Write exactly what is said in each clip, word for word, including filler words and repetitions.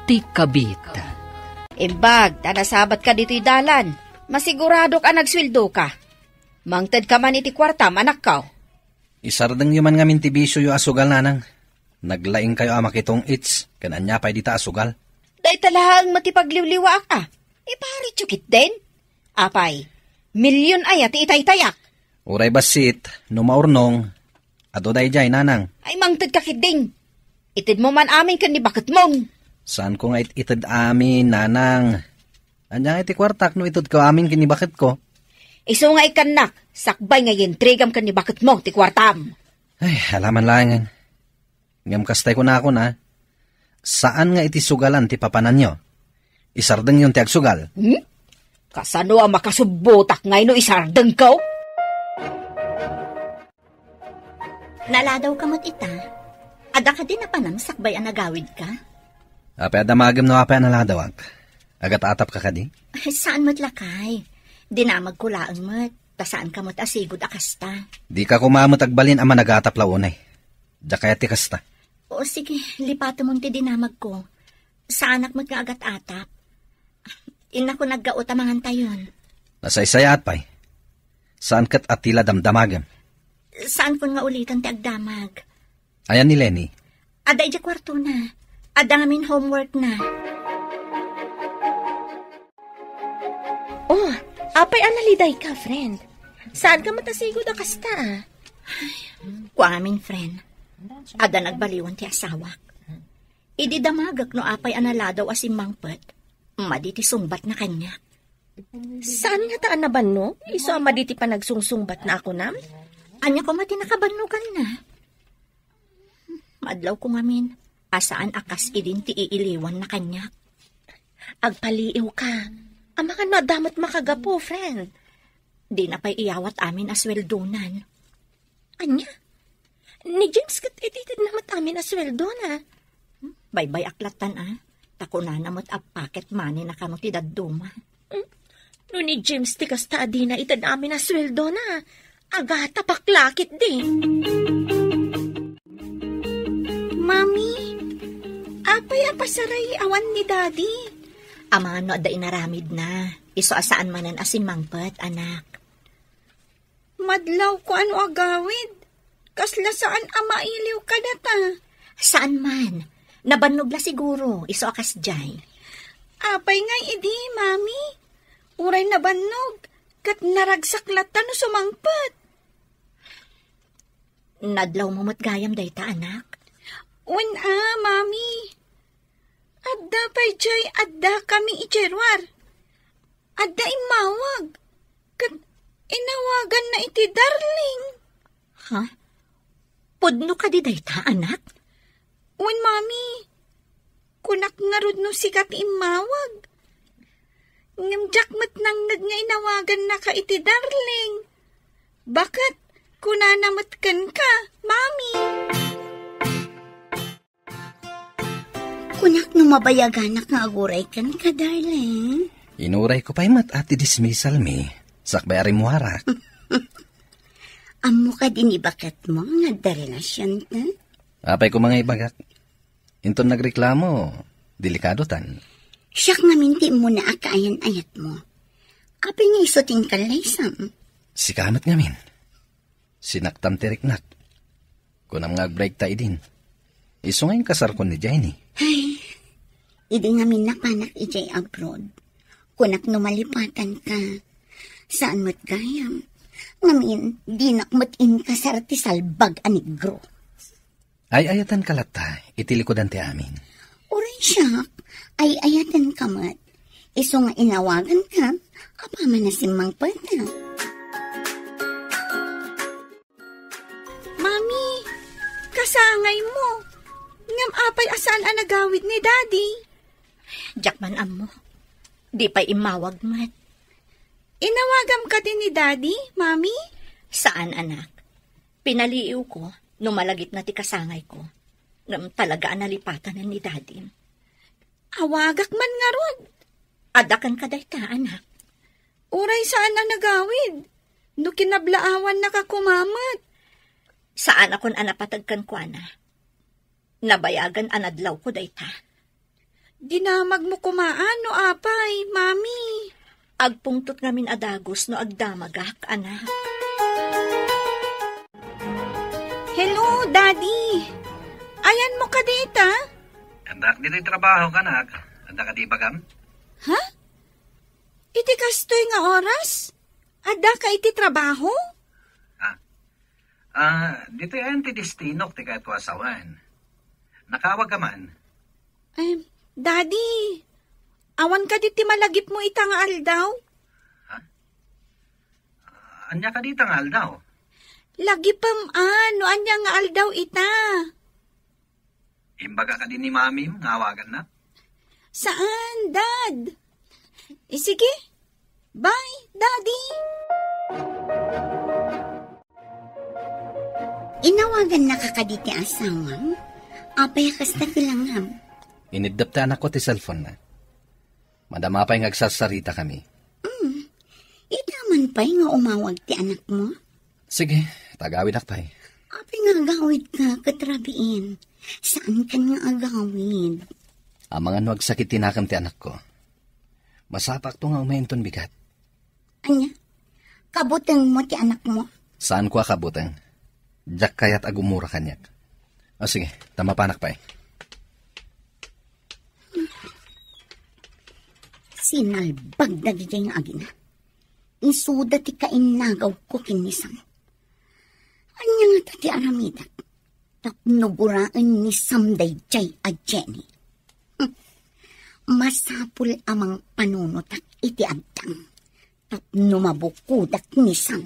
ti kabit. Imbag, ta nasabatka ditoy dalan. Masiguradok a nagsueldoka. Mangtedka man iti kuartam, anakko. Isardengyo man ngamin ti bisioyo a sugal, nanang. Naglaingkayo a makitong-its, ken ania pay dita a sugal? Dayta laeng met ti pagliwliwaak a. Iparityo ketdin. Apay, milyon aya ti itaytayak. Uray bassit, no maurnong, adu daydiay, nanang. Ay, mangtedka ketdin. Itedmo man amin ken ni baketmon. Saanko nga it-ited amin, nanang. Ania nga iti kuartak no itedko amin ken ni baketko? Isu nga ikkannak, sakbay nga iintrigam ken ni baketmo ti kuartam. Ay, alaman laengen. Ngem kastay kunakon a, saan nga iti sugalan ti papananyo. Isardengyon ti agsugal. Hmm? Kasano a makasubbotak ngay no isardengko? Naladawka met ita. Adda kadi napanam sakbay a nagawidka? Apay a damagem no apay a naladawak? Agat-atapka kadi? Ay, saan met lakay. Dinamagko laeng met, ta saanka met a sigud a kasta. Dika koma met agbalin a managatap la unay. Diak kayat ti kasta. O sige, lipatemon ti dinamagko. Saanak met nga agat-atap. Innakon aggaot a mangantayon. Nasaysayaat pay. Saan ket a ti la damdamagem. Saankon nga ulitan ti agdamag. Ayan ni Lenny? Adda idiay kuartona. Adda ngamin homeworkna. Oh, apay a nalidayka, friend? Saanka met a sigud a kasta a? Kua ngamin, friend. Adda nagbaliwan ti asawak. Idi damagek no apay a naladaw a simmangpet, madi ti sungbatna kaniak. Saan ngata a nabannog? Isu a madi ti panagsungsungbatna a kunam? Ania koma ti nakabannoganna? Madlawko ngamin a saan a kas idin ti iiliwanna kaniak. Agpaliiwka. Amangan no adda met makagapu, friend. Dina pay iyawat amin a sueldonan. Ania? Ni James ket ititedna met amin a sueldona. Baybay-ak lattan a, ta kunana met a pocket money na kano ti dadduma. Hmm? No ni James ti kasta a dina ited amin a sueldona, agatapak la ketdi. Mami, apay a pasaray awan ni Daddy? Amangan no adda inaramidna. Isu a saan manen a simmangpet, anak. Madlawko a no agawid. Kasla saan a mailiw kadata. Saan man. Nabannog la siguro, isu a kasdiay. Apay ngay idi, Mami? Uray nabannog, ket naragsak latta no sumangpet. Nadlawmo met gayam dayta, anak? Wen a, Mami. Adda pay diay addakami idiay ruar. Adda immawag. Ket inawaganna iti darling. Ha? Pudno kadi dayta, anak? Wen, Mami. Kunak ngarud no sika ti immawag. Ngem diak met nangngeg nga inawagannaka iti darling. Baket, kunana met kenka, Mami. Kunak no mabayaganak nga aguray kenka, darling. Inurayko pay met a ti dismissal mi, sakbay a rimmuarak. Ammo kadi ni baketmo nga adda relasionta? Apay koma nga ibagak. Inton nagreklamo, delikadotan. Siak ngamin ti immuna a kaayan-ayatmo. Apay nga isu ti inkallaysam? Sika met ngamin. Sinaktam ti riknak. Kunam nga agbreakta idin. Isu nga inkasarkon ni Jenny. Ay, idi ngamin napanak idiay abroad. Kunak no malipatanka. Saan met gayam. Ngamin, dinak met inkasar ti salbag a negro. Ay-ayatenka latta iti likudan ti amin. Uray siak, ay-ayatenka met. Isu nga inawaganka, apaman a simmangpeta. Mami, kasangaymo. Ngem apay a saan a nagawid ni Daddy? Diak man ammo. Di pay immawag met. Inawagam kadi ni Daddy, Mami? Saan, anak. Pinaliiwko no malagipna ti kasangayko. Ngem talaga a nalipatanen ni Daddy. Awagak man ngarud. Adda kenka dayta, anak. Uray saan a nagawid. No kinablaawannaka koma met. Saanakon a napateg kenkuana. Nabayagan a nadlawko dayta. Dinamagmo koma no apay, Mami. Agpungtot ngamin a dagus no agdamagak, anak. Hello, Daddy. Ayanmo kadi ita? Addak ditoy trabaho, anak. Adda kadi ibagam? Ha? Iti kastoy nga oras? Adda ka iti trabaho? Ah, ah, ditoy ayan ti destinok ti kayatko a sawen. Nakawag ka man? Em, Daddy, awan kadi ti malagipmo ita nga aldaw? Ha? Ania kadi ita nga aldaw? Lagipem a, no ania nga aldaw ita. Imbaga kadi ni Mamim nga awaganna? Saan, Dad? Eh, sige. Bye, Daddy. Inawagannaka kadi ti asawam? Apay a kasta ti langam? Iniddep ti anakko ti cellphone-na. Madama pay nga agsarsaritakami. Mm. Ita man pay nga umawag ti anakmo? Sige, ta agawidak pay. Apay nga agawidka ket rabiin? Saankan nga agawid. Amangan no agsakit ti nakem ti anakko. Masapakto nga umay inton bigat. Ania? Kabutengmo ti anakmo? Saanko a kabuteng. Diak kayat a gumura kaniak. O sige, ta mapanak pay. Sinalbag dagiti nga agina. Isuda ti kainnagawko ken ni Sam. Ania ngata ti aramidek tapno guraen ni Sam daydiay a Jenny? Hmm. Masapul a mangpanunotak iti addan tapno mabukodak ni Sam.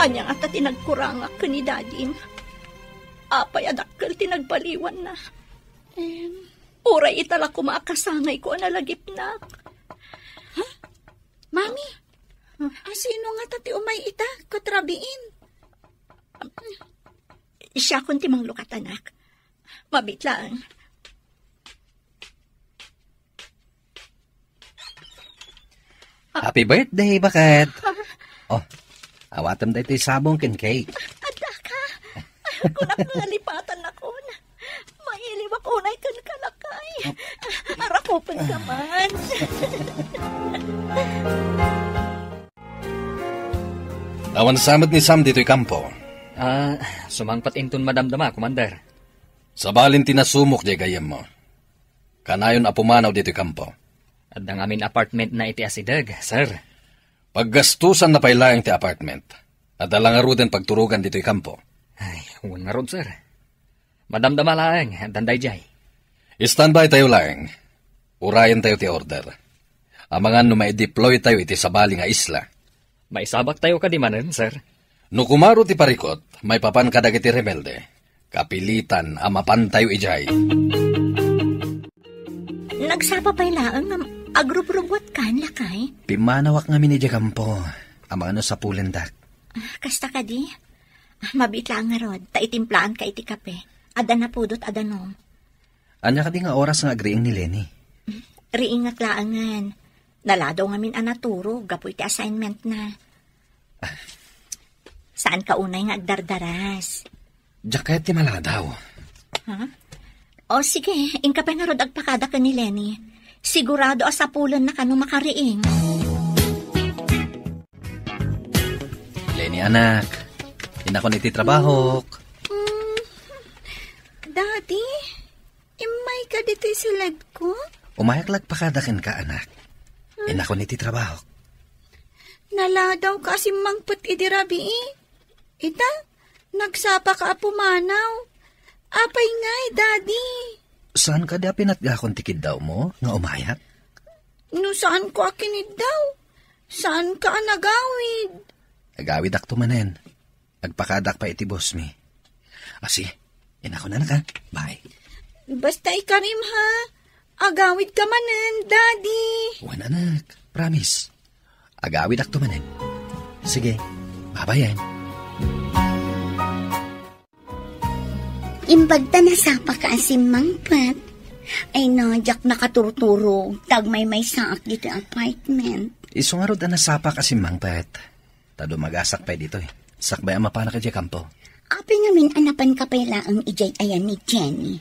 Ania ngata ti nagkurangak ken ni Dadim? Apay a dakkel ti nagbaliwanna? Em, uray ita la koma a kasangayko a nalagipnak. Ha? Mami, asino ngata ti umay ita ket rabiin? Siakon ti manglukat, anak. Mabiit laeng. Happy birthday, baket! Oh, awatem daytoy sabong ken cake. Adda ka? Kunak nga nalipatannakon. Mailiwak unay kenka, lakay. Arakupen ka man. Awan sa met ni Sam ditoy kampo. Ah, sumangpet inton madamdama, Commander. Sabalin ti nasumok diay gayyemmo. Kanayon a pumanaw ditoy kampo. Adda ngamin apartment na iti asideg, sir. Paggastusan na pay laeng ti apartment. Adda la ngaruden pagturogan ditoy kampo. Ay, wen ngarud, sir. Madamdama laeng, addan daydiay. Standby tayo laeng. Urayen tayo ti order. Amangan no maideploy tayo iti sabali nga isla. Maisabak tayo kadi manen, sir? No kumaro ti parikot, maipapan kadagiti rebelde. Kapilitan a mapan tayo idiay. Nagsapa pay laeng nga agrubrubuatkan, lakay? Pimmanawak ngamin idiay kampo. Amangan no sapulendak. Ah, kasta kadi? Ah, mabiit laeng ngarud, ta itimplaanka iti kape. Adda napudot a danum. Ania kadi nga oras nga agriing ni Lenny? Riingak laengen. Naladaw ngamin a naturog gapu iti assignment na. Saan ka unay nga agdardaras? Diak kayat ti maladaw. Ha? O sige, inka pay ngarud agpakada ken ni Lenny. Sigurado a sapulen na kano makariing. Lenny, anak, inakon iti trabahok. Mm, Daddy, immay ka ditoy siledko? Umayak lagpakada kenka, anak. Inakon iti trabahok. Naladaw ka a simmangpet idi rabii. Ita, nagsapa ka a pumanaw. Apay ngay, Daddy? Saan kadi a pinatgakon ti kiddawmo nga umayak? No saan ko a kiniddaw, saan ka a nagawid? Agawidakto manen. Agpakaadak pay iti boss mi. Asi, inakon, anak, ha? Bye. Basta ikarim, ha? Agawid ka manen, Daddy. Wen, anak. Promise. Agawidakto manen. Sige. Babayen. Imbag ta nasapa ka a simmangpet. Ay na, diak nakaturturog, ta agmaymaysaak ditoy apartment. Isu ngarud a nasapak a simmangpet. Ta dumagasak pay ditoy. Sakbay a mapanak idiay kampo. Apay ngamin a napanka pay laeng idiay ayan ni Jenny?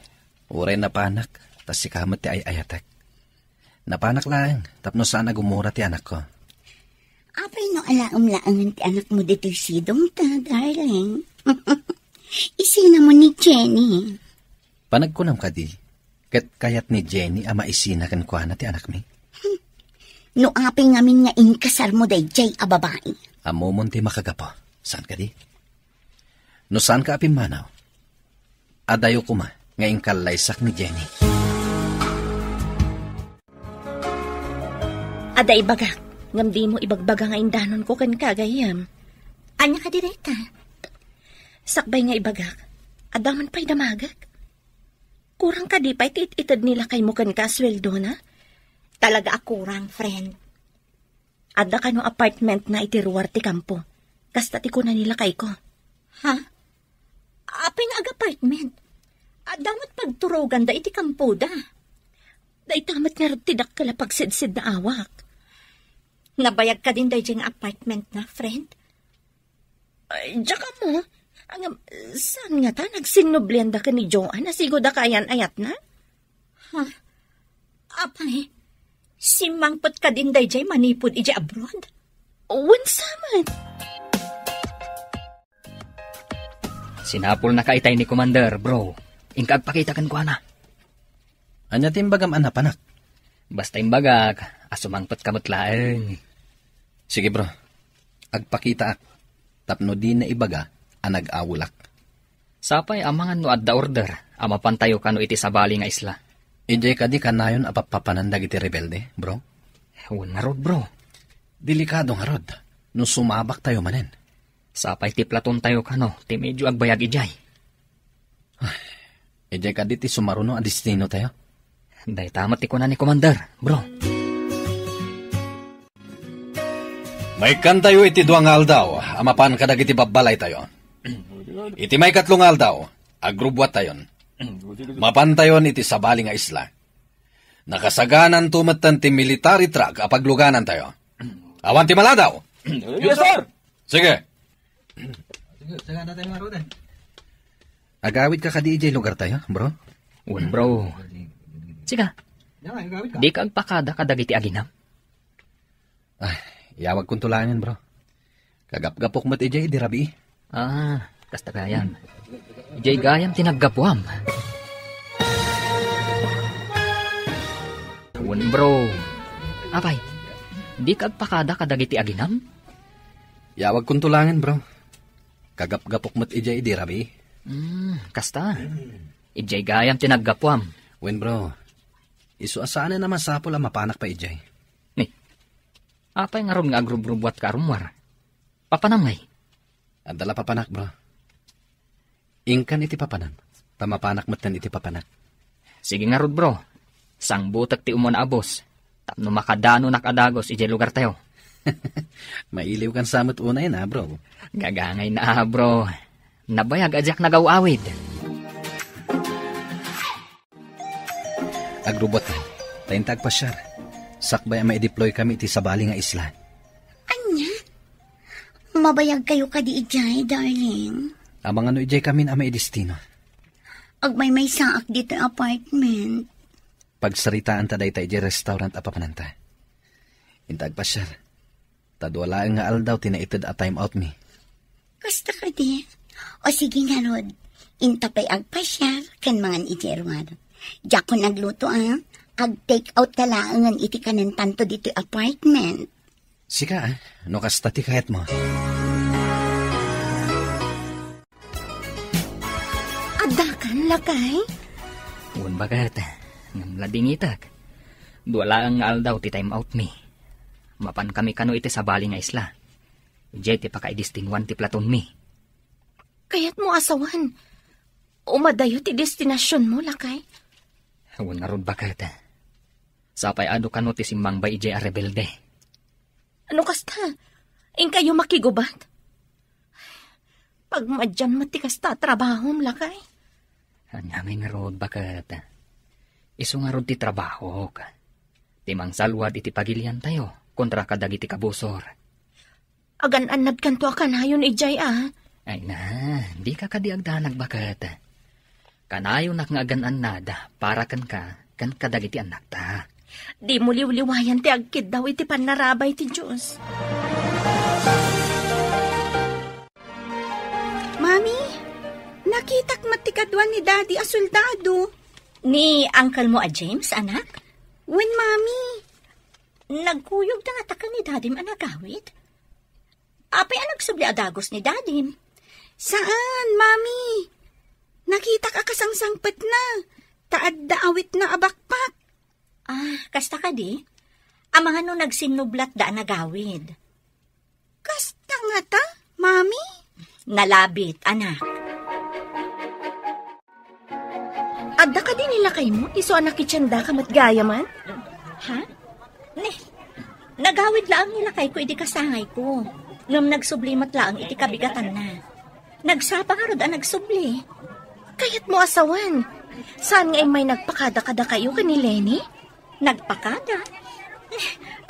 Uray napanak, ta sika met ti ay-ayatek. Napanak laeng, tapno saan a gumura ti anakko. Apay no alaem laengen ti anakmo ditoy sidongta, darling? Isinamon ni Jenny. Panagkunam kadi, ket kayat ni Jenny a maisina kenkuana ti anakmi? No apay ngamin nga inkasarmo daydiay a babai? Ammomon ti makagapu, saan kadi? No saanka a pimmanaw, adayo koma nga inkallaysak ni Jenny. Adda ibagak, ngem dimo ibagbaga nga indanonko kenka, gayyem. Ania kadi dayta? Sakbay nga ibagak, adda man pay damagek. Kurang kadi pay ti it-ited ni lakaymo kenka a sueldona? Talaga a kurang, friend. Adda kano apartmentna iti ruar ti kampo. Kasta ti kuna ni lakayko. Ha? Apay nga ag-apartment? Adda met pagturoganda iti kampoda. Dayta met ngarud ti dakkel a pagsidsida awak. Nabayag kadin daydiay nga apartmentna, friend? Ay, diak ammo. Ngem, saan ngata nagsinnublianda ken ni Joan a sigud a kaayan-ayatna? Ha? Apay, simmangpet kadin daydiay manipud idiay abroad? Wen sa met. Sinapulnaka itay ni Commander, bro. Inka agpakita kenkuana. Ania ti imbagam a napanak? Basta imbagak a sumangpetka met laeng. Sige, bro. Agpakitaak tapno dina ibaga a nag-awelak. Sapay amangan no adda order a mapantayo kano iti sabali nga isla. Idiay kadi kanayon a pappapanan dagiti rebelde, bro? Wen ngarud, bro. Delikado ngarud no sumabaktayo manen. Sapay ti platontayo kano ti medyo agbayag idiay. Idiay kadi ti sumaruno a destinotayo? Dayta met ti kuna ni Commander, bro. Maikkantayo iti dua nga aldaw a mapan kadagiti babbalaytayo. Iti maikatlo nga aldaw, agrubbuattayon. Mapantayon iti sabali nga isla. Nakasagananto metten ti military truck a pagluganantayo. Awan ti maladaw! Yes, sir! Sige. Sige, sagana tayo nga rodan. Agawid ka kadi idiay lugartayo, bro? Wen, bro. Siga, Yan nga, agawid ka. Di ka agpakada kadagiti aginam? Ah, iyawagkonto laengen, bro. Kagapgapok met idiay idi rabii. Ah, kasta gayam. Idiay gayam ti naggapuam. Wen, bro. Apay, di ka agpakada kadagiti aginam? Iyawagkonto laengen, bro. Kagapgapok met idiay idi rabii. Hmm, kasta. Idiay gayam ti naggapuam. Wen, bro. Isu a saanen a masapul a mapanak pay idiay. Ni, apay ngarud nga agrubrubuatka a rummuar? Papanam ngay? Adda la papanak, bro. Inkan iti papanam, ta mapanak metten iti papanak. Sige ngarud, bro. Sangbutek ti umuna a bus tapno makadanonak a dagus idiay lugartayo. Mailiwkan sa met unay na, bro. Gagangay na, bro. Nabayag a diak nagaw-awid. Agrubot, ta inta agpasiar. Sakbay a maideploy kami iti sabali nga isla. Ania? Mabayag kayo kadi idiay, darling? Amangan no idiay kamin a maidestino. Agmaymaysaak ditoy apartment. Pagsaritaanta dayta idiay restaurant a papananta. Inta agpasiar. Ta dua laeng nga aldaw ti naited a time out mi. Kasta kadi? O sige ngarud, inta pay agpasiar ken mangan idiay ruar. Diakon agluto a, ag-take out ta laengen iti kanentanto ditoy apartment. Sika, ah, no kasta ti kayatmo. Addakan, lakay? Wen, baket, ngem ladingitek. Dua laeng nga aldaw ti time out mi. Mapan kami kano iti sabali nga isla. Idiay ti pakaidestinuan ti platonmi. Kayatmo a sawen, umadayo ti destinasionmo, lakay? Wen ngarud, baket. Sapay adu kano ti simmangbay idiay a rebelde. Ano kasta? Inkayo makigubat? Pagmadian met ti kasta a trabahom, lakay? Ania ngay ngarud, baket? Isu ngarud ti trabahok. Ti mangsalwad iti pagiliantayo kontra kadagiti kabusor. Agan-annadkanto a kanayon idiay a. Ay na, dika kadi agdanag, baket. Kanayonak nga agan-annada para kenka ken kadagiti annakta. Dimo liwliwayan ti agkiddaw iti pannarabay ti Dios. Mami, nakitak met ti kaduan ni Daddy a soldado. Ni uncle mo a James, anak? Wen, Mami. Nagkuyog ta ngata ken ni Dadim a nagawid? Apay a nagsubli a dagus ni Dadim? Saan, Mami. Nakitak a kasangsangpetna, ta adda awitna a backpack. Ah, kasta kadi? Amangan no nagsinnublatda a nagawid. Kasta ngata, Mami? Nalabit, anak. Adda kadi ni lakaymo, isu a nakitiendaka met gayamen? Ha? Ne, nagawid laeng ni lakayko idi kasangayko. Ngem nagsubli met laeng iti kabigatanna. Nagsapa ngarud a nagsubli. Kayatmo a sawen. Saan nga immay nagpakada kadakayo ken ni Lenny? Nagpakada?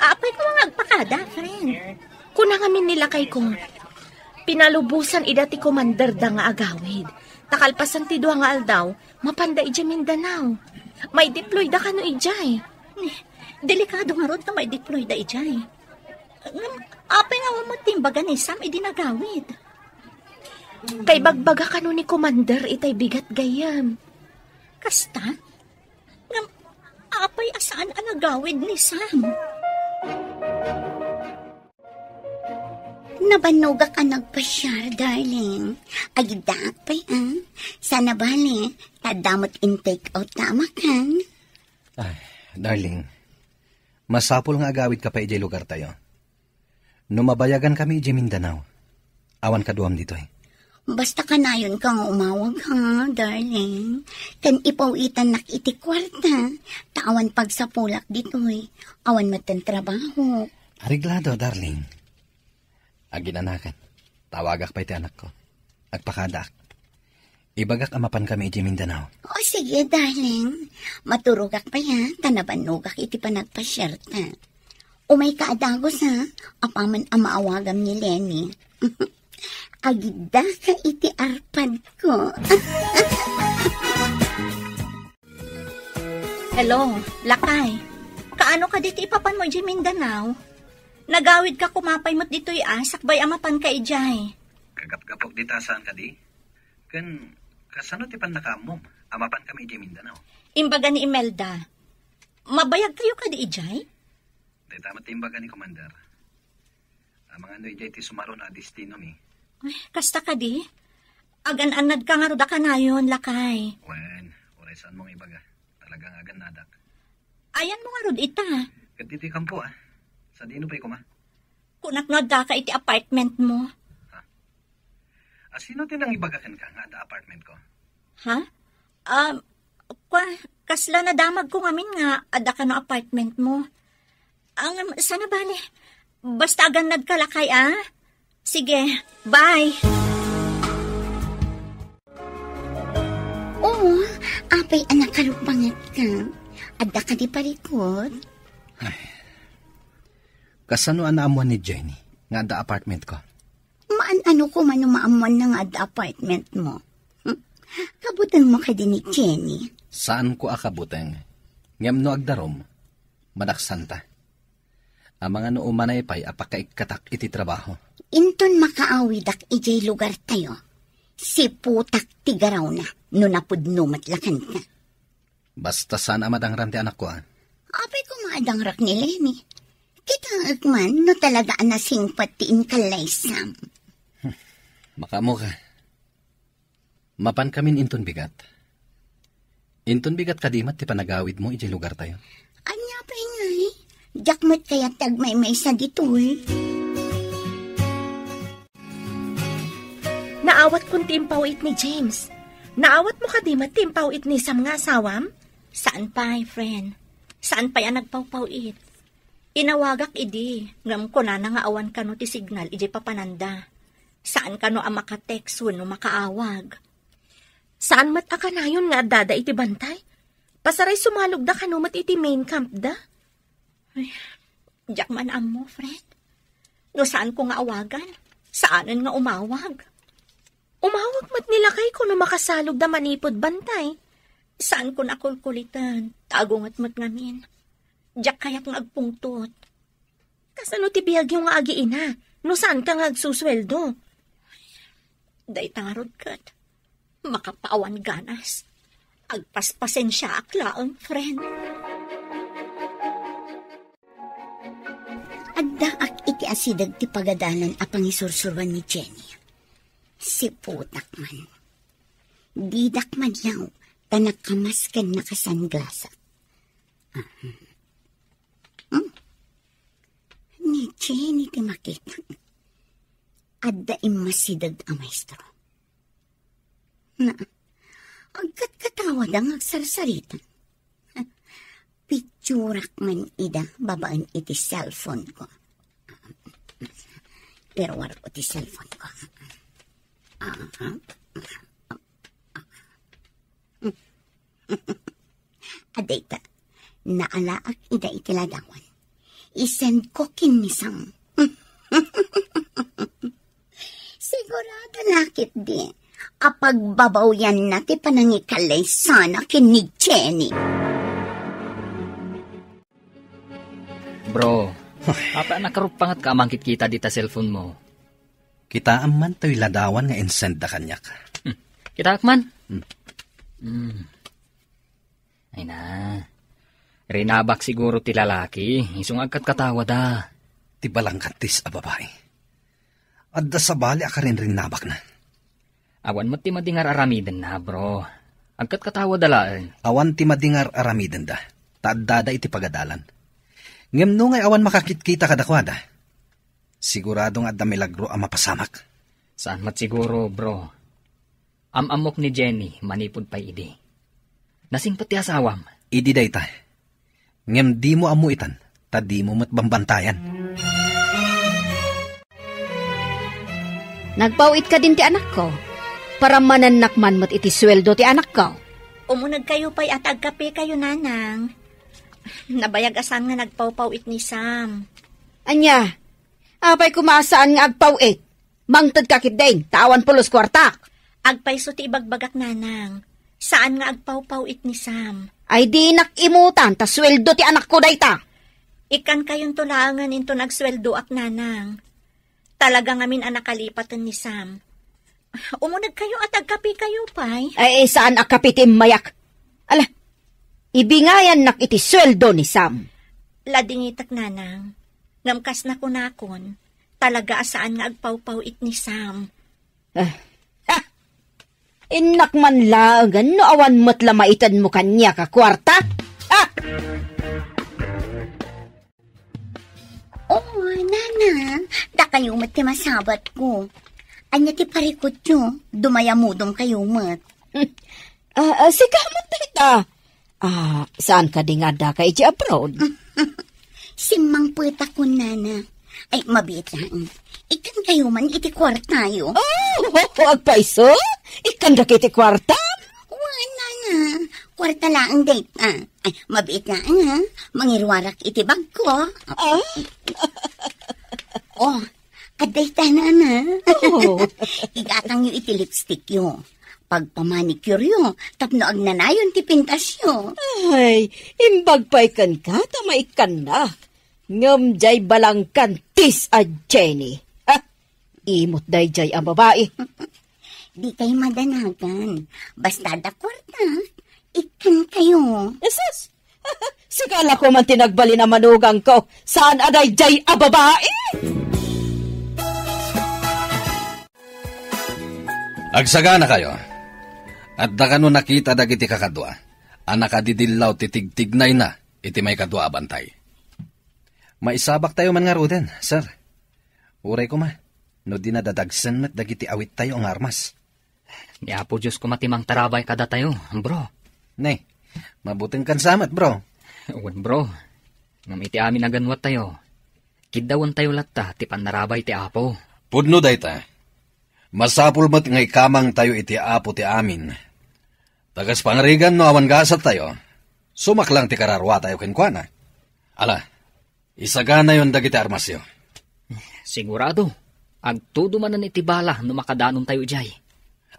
Apay ko nga agpakada, friend? Kuna ngamin ni lakayko, pinalubosan ida ti komanderda nga agawid. Ta kalpasan ti dua nga aldaw, mapanda idiay Mindanao. Maideployda kano idiay. Delikado ngarud no maideployda idiay. Ngem, apay nga awan met ti imbaga ni Sam idi nagawid? Kaibagbaga kano ni Commander itay bigat gayyem. Kasta? Ngem, apay a saan a nagawid ni Sam? Nabannogak a nagpasiar, darling. Agiddaak pay, ah. Saan a bale, ta adda met in-take out ta a makan. Ay, darling, masapul nga agawidka pay idiay lugartayo. No mabayagankami idiay Mindanao, awan kaduam ditoy. Basta kanayonka nga umawag, ha, darling. Ken ipaw-itannak iti kuarta, ta awan pagsapulak ditoy. Awan metten trabaho. Areglado, darling. Aginanakan, tawagak pay ti anakko. Agpakadaak. Ibagak a mapankami idiay Mindanao. O, sige, darling. Maturogak pay, ha, ta nabannogak iti panagpasiarta. Umayka a dagus, ha, apaman a maawagam ni Lenny. Agiddaka iti arpadko. Hello, lakay. Kaano kadi ti ipapanmo idiay Mindanao? Nagawidka koma pay met ditoy a, sakbay a mapanka idiay. Kagapgapok dita saan kadi? Ken, kasano ti pannakaammom a mapankami idiay Mindanao? Imbaga ni Imelda, mabayagkayo kadi idiay? Dayta met ti imbaga ni Commander. Amangan no idiay ti sumaruno a destinomi. Ay, kasta kadi? Agan-annadka ngarud a kanayon, lakay. Wen, uray saanmo nga ibaga. Talaga nga agannadak. Ayanmo ngarud ita? Ket ditoy kampo, ah. Sadino pay koma? Kunak no addaka iti apartment mo. Ha? A, sino ti nangibaga kenka nga adda apartment ko? Ha? Um, kwa, kasla nadamagko ngamin nga adda kano apartment mo. Ang, sana bale. Basta agannadka lakay, ah. Sige, bye. Oo, apay a nakarupangetka. Adda kadi parikut? Ay. Kasano a naammuan ni Jenny nga adda apartment ko? Maan-ano ko man no maammuanna nga adda apartment mo. Hmm? Kabutengmo kadi ni Jenny? Saanko a kabuteng. Ngem no agdarum, madaksanta. Amangan no umanay pay a pakaikkatak iti trabaho. Inton makaawidak idiay lugartayo, siputak ti garawna no napudno met la kenka. Basta saan a madangram ti anakko, ah. Apay koma a dangrak ni Lenny. Kitaek man no talaga a nasingpet ti inkallaysam. Makaammoka. Mapankamin inton bigat. Inton bigat kadi met ti panagawidmo idiay lugartayo? Ania pay ngay? Diak met kayat ti agmaymaysa ditoy. Naawatkon ti impaw-it ni James. Naawatmo kadi met ti impaw-it ni Sam nga asawam? Saan pay, friend. Saan pay a nagpawpaw-it. Inawagak idi, ngem kunana nga awan kano ti signal idiay papananda. Saan kano a maka-text wenno makaawag. Saan met a kanayon nga addada iti bantay? Pasaray sumalogda kano met iti main campda? Ay, diak man ammo, friend. No saanko nga awagan, saanen nga umawag. Umawag met ni lakayko no makasalogda manipud bantay. Saanko a kulkulitan, ta agunget met ngamin. Diak kayat nga agpungtot. Kasano ti biagyo nga agiina, no saanka nga agsusueldo? Dayta ngarud ket, makapaawan ganas. Agpaspasensiaak laeng, friend. Addaak iti asideg ti pagadalan a pangisursuroan ni Jenny. Siputak man. Didak man yaw, ta nakamas ken nakasanglasak. Hmm? Ni Jenny ti makita. Adda immasideg a maestro. Na, agkatkatawada nga agsarsarita. Picturak man ida babaen iti cellphone ko. Pero wala ko ti cellphone ko. Adayta, naalaak ida iti ladawan. Isend ko ken ni Sam. Sigurado la ketdi a pagbabawianna ti panangikallay sana ken ni Jenny. Bro, apay a nakaruppangatka a mangkitkita dita cellphone mo? Kitaem man toy ladawan nga insend da kaniak. Hmm. Kitaek man? Hmm. Hmm. Ay na. Rinabak siguro ti lalaki, isu nga agkatkatawada. Ti balangkantis a babai. Adda sabali a karinrinnabakna. Awan met ti madi nga ar-aramidenna, bro. Agkatkatawada laeng. Awan ti madi nga ar-aramidenda, ta addada iti pagadalan. Ngem no ngay awan makakitkita kadakuada, sigurado nga adda milagro a mapasamak. Saan met siguro, bro. Am-ammok ni Jenny manipud pay idi. Nasingpet ti asawam. Idi dayta. Ngem dimo ammo itan, ta dimo met bambantayan. Nagpaw-it kadin ti anakko. Paramanennak man met iti sueldo ti anakko. Umunegkayo pay a ta agkapekayo, nanang. Nabayag a saan nga nagpawpaw-it ni Sam. Ania? Apay koma a saan nga agpaw-it? Mangtedka ketdin, ta awan pulos kuartak. Agpayso ti ibagbagak, nanang. Saan nga agpawpaw-it ni Sam. Ay, dinak imutan, ta sueldo ti anakko dayta. Ikkantayonto laengen inton agsueldoak, nanang. Talaga ngamin a nakalipaten ni Sam. Umunegkayo a ta agkapekayo pay. Ay, saan a kape ti immayak? Ala, ibingayannak iti sueldo ni Sam. Ladingitek, nanang. Ngem kas nakunakon, talaga a saan nga agpawpaw-it ni Sam. Ah, ha! Innak man laengen no awan met la maitenmo kaniak a kuarta. Ah! Oh, nana, dakayo met ti masabatko. Ania ti parikutyo? Dumayamudom kayo met. Ah, ah, sika met dayta. Ah, saan kadi nga addaka iti abroad? Simmangpetakon, nana. Ay, mabiit laeng. Ikkan kayo man iti kuartayo. Oh, agpayso? Ikkan dagiti kuarta? Wen, nana. Kuarta laeng dayta. Ay, mabiit laeng, ha? Mangiruarak iti bagko. Ah? Oh, adda ita, nana. Oh. Igatangyo iti lipstickyo. Pagpamanicuryo, tapno agnanayon ti pintasyo. Ay, imbag pay kenka ta maikkannak. Ngem jay balangkantis a Jenny. Ha? Imot dayjay a babai. Di kay madanagan. Basta da kuarta, ikkan kayo. Jesus! Sika la ko man ti nagbalin a manugangko. Saan a dayjay a babai? Agsagana kayo. Adda kano nakita dagiti kakadua a nakadidillaw ti tigtignayna iti maikadua a bantay? Maisabak tayo man ngaruden, sir. Uray koma, no di nadadagsen met dagiti awittayo nga armas. Ni Apo Dios koma ti mangtarabay kadatayo, bro. Ne, mabuteng kan samet, bro. Wen, bro. Ngem iti amin a ganwat tayo, kiddawen tayo latta ti pannarabay ti Apo. Pudno dayta. Masapul met nga ikamang tayo iti Apo ti amin. Ta kas pangarigan no awan gasat tayo, sumaklang ti kararua tayo kenkuana. Ala, isaganayon dagiti armasyo. Sigurado, agtudo manen iti bala no makadanon tayo idiay.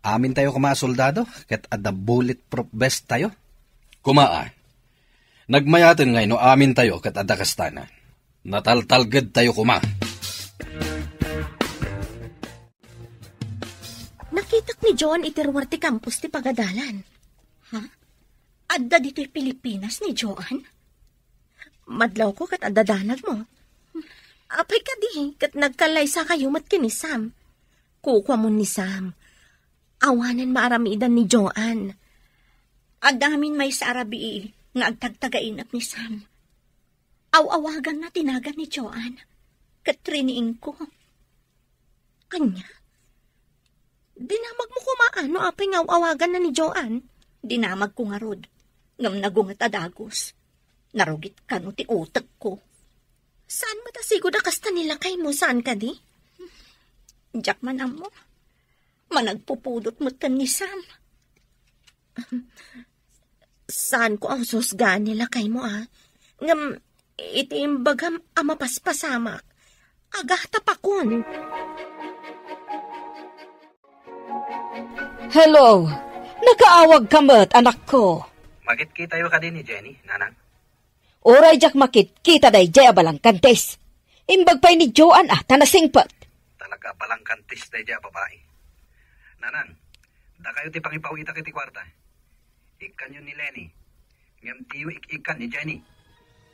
Amintayo koma a soldado, ket adda bulletproof vest tayo. Koma, a. Nagmayaten ngay no amintayo ket adda kastana. Nataltalgedtayo koma. Nakitak ni Joan iti ruar ti campus ti pagadalan. Ha? Adda ditoy Pilipinas ni Joan? Madlawko ket adda danagmo. Apay kadi, ket nagkallaysakayo met ken ni Sam. Kukuamon ni Sam. Awanen maaramidan ni Joan. Adda amin maysa a rabii nga agtagtagainep ni Sam. Aw-awaganna ti nagan ni Joan, ket riniingko. Ania? Dinamagmo koma no apay nga aw-awaganna ni Joan? Dinamagko ngarud, ngem nagunget a dagus. Narugit kano ti utekko. Saan met a sigud a kasta ni lakaymo, saan kadi? Diak man ammo. Managpupudot met ken ni Sam. Saanko a husgan ni lakaymo, a. Ngem, iti imbagam a mapaspasamak, agatapakon. Hello! Nakaawagka met, anakko. Makitkitayo kadi ni Jenny, nanang? Uray diak makitkita daydiay a balangkantis. Imbag pay ni Joan a ta nasingpet. Talaga a balangkantis daydiay a babai. Nanang, dakayo ti pangipaw-itak iti kuarta. Ikkanyo ni Lenny. Ngem diyo ik-ikkan ni Jenny.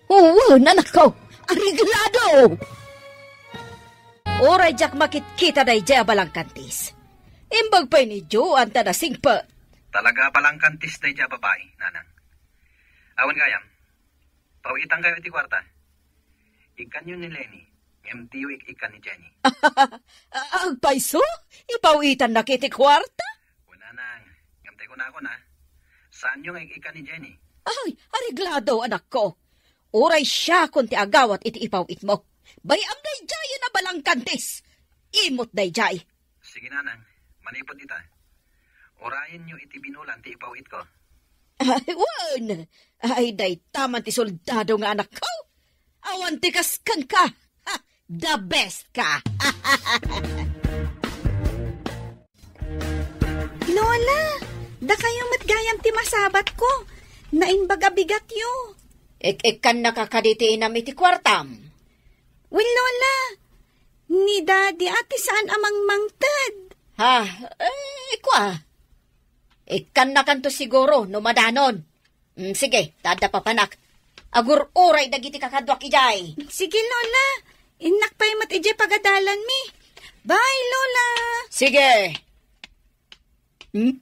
Wen, anakko. Areglado! Uray diak makitkita daydiay a balangkantis. Imbag pay ni Joan ta nasingpet. Talaga a balangkantis daydiay a babai, nanang. Awan gayam. Paw-itankayo iti kuarta. Ikkanyo ni Lenny, ngem diyo ik-ikkan ni Jenny. Agpayso? Ipaw-itannaka iti kuarta? Wen, nanang, ngem tay kunakon, a. Saanyo nga ik-ikkan ni Jenny. Ay, areglado, anakko. Uray siakon ti agawat iti ipaw-itmo. Bay-am daydiayen a balangkantis. Imot daydiay. Sige, nanang, manipud ita. Urayenyo iti binulan ti ipaw-itko. Ay, wen! Ay, dayta man ti soldado nga anakko! Awan ti kas kenka! Ha! The best ka! Lola, dakayo met gayam ti masabatko. Naimbag a bigatyo. Ik-ikkannaka kadi ti inam iti kuartam? Wen, Lola, ni Daddy a ti saan a mangmangted. Ha? Eh, kua. Ikkannakanto siguro no madanon. Mm, sige, ta adda papanak. Agur-uray dagiti kakaduak idiay. Sige, Lola. Innak pay met idiay pagadalanmi. Bye, Lola. Sige. Hmm?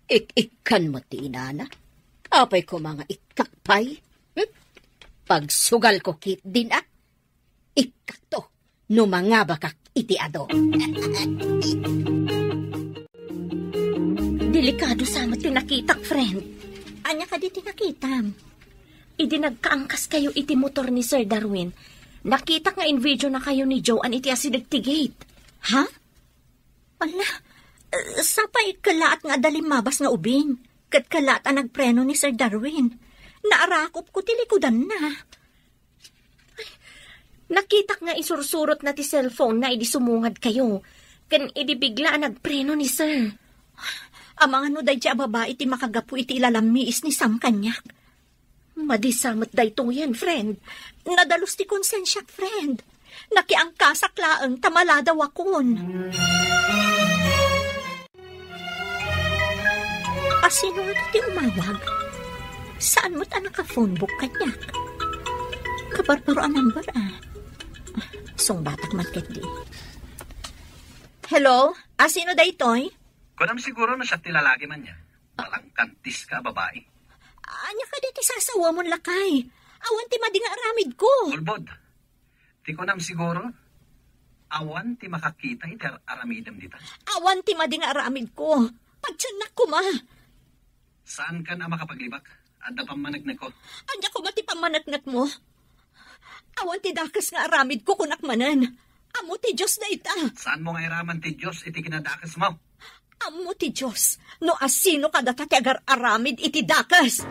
Ik-ikkan met ti inana. Apay koma nga ikkak pay? Hmm? Pagsugalko ketdin, a. Ikkakto no mangabakak iti adu. Delikado sa met ti nakitak, friend. Ania kadi ti nakitam? Idi nagkaangkaskayo iti motor ni Sir Darwin, nakitak nga invideonakayo ni Joan iti asideg ti gate. Ha? Ala, eh, sapay kellaat nga adda limmabas nga ubing, ket kellaat a nagpreno ni Sir Darwin. Naarakopko ti likudanna. Ay, nakitak nga isursurotna ti cellphone-na idi sumungadkayo, ken idi bigla a nagpreno ni Sir. Amangan no daydiay a babai ti makagapu iti ilalammiis ni Sam kaniak. Madi sa met daytoyen, friend. Nadalus ti konsensiak, friend. Nakiangkasak laeng ta maladawakon. Asino nga ti umawag? Saan met a naka-phone book kaniak? Kabarbaro a number, a. Sungbatak man ketdi. Hello? Asino daytoy? Kunam siguro no siak ti lalaki man ya. Balangkantis ka, babai. Ania kadi ti sasawamon, lakay? Awan ti madi nga aramidko. Ulbod. Ti kunam siguro, awan ti makakita iti ar-, aramidem dita. Awan ti madi nga aramidko. Patiennak koma. Saankan a makapaglibak? Adda pammaneknekko. Ania koma ti pammaneknekmo? Awan ti dakes nga aramidko, kunak manen. Ammo ti Dios dayta. Saanmo nga iraman ti Dios iti kinadakesmo? Ammo ti Dios no asino kadata ti agar-aramid iti dakes.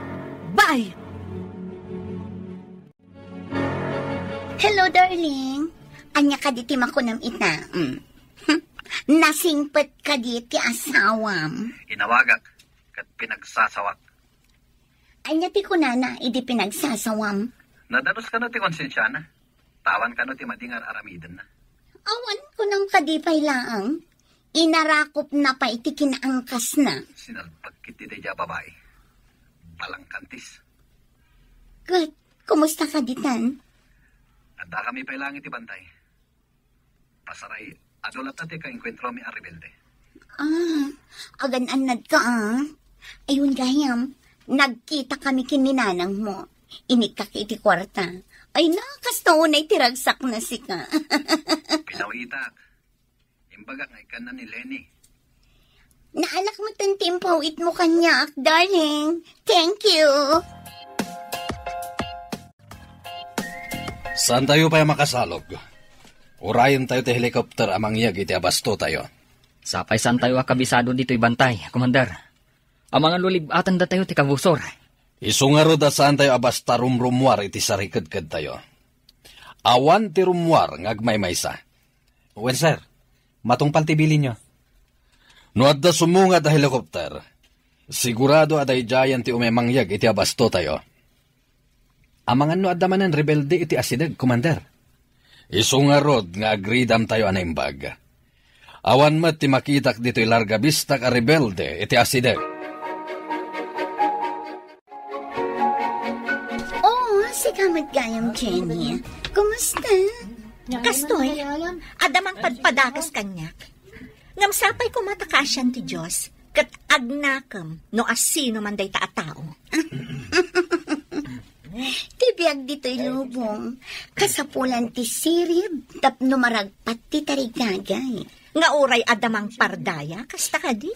Bye! Hello, darling. Ania kadi ti makunam ita? Mm. Nasingpet kadi ti asawam? Inawagak ket pinagsasawak. Ania ti kunana idi pinagsasawam? Nadanus kano ti konsensiana? Tawan kano ti madi nga ar-aramidenna? Awan kunam kadi pay laeng. Inarakopna pay ti kinaangkasna. Sinalpag ketdi daydiay a babai. Balangkantis. Ket, kumusta kadi tan? Addakami pay laeng iti bantay. Pasaray, adu latta ti kaenkuentromi a rebelde. Ah, agan-annadka, ah. Ayun gayam, nagkitakami ken ni nanangmo. Inikkak iti kuarta. Ay na, kasta unay ti ragsakna sika. Pinawitak. Imbagak nga ikkanna ni Lenny. Naalak met ti impaw-itmo kaniak, darling. Thank you. Saantayo pay a makasalog. Urayentayo ti helicopter a mangyeg iti abastotayo. Sapay saantayo a kabisado ditoy bantay, Commander. Amangan no lib-atendatayo ti kabusor. Isu ngarud a saantayo a basta rumrummuar iti sarikedkedtayo. Awan ti rummuar nga agmaymaysa. Wen, sir. Matungpal ti bilinyo. No adda sumungad a helicopter, sigurado a daydiayen ti umay mangyeg iti abastotayo. Amangan no adda manen rebelde iti asideg, Commander. Isu ngarud nga agridamtayo a naimbag. Awan met ti makitak ditoy larga bistak a rebelde iti asideg. Oh, sika met gayam, Jenny. Kumusta? Kastoy, adda mangpadpadakas kaniak. Ngem sapay koma ta kaasian ti Dios, ket agnakem no asino man dayta a tao. Ti biag ditoy lubong, kasapulan ti sirib tapno maragpat ti tarigagay. Nga uray adda mangpardaya, kasta kadi?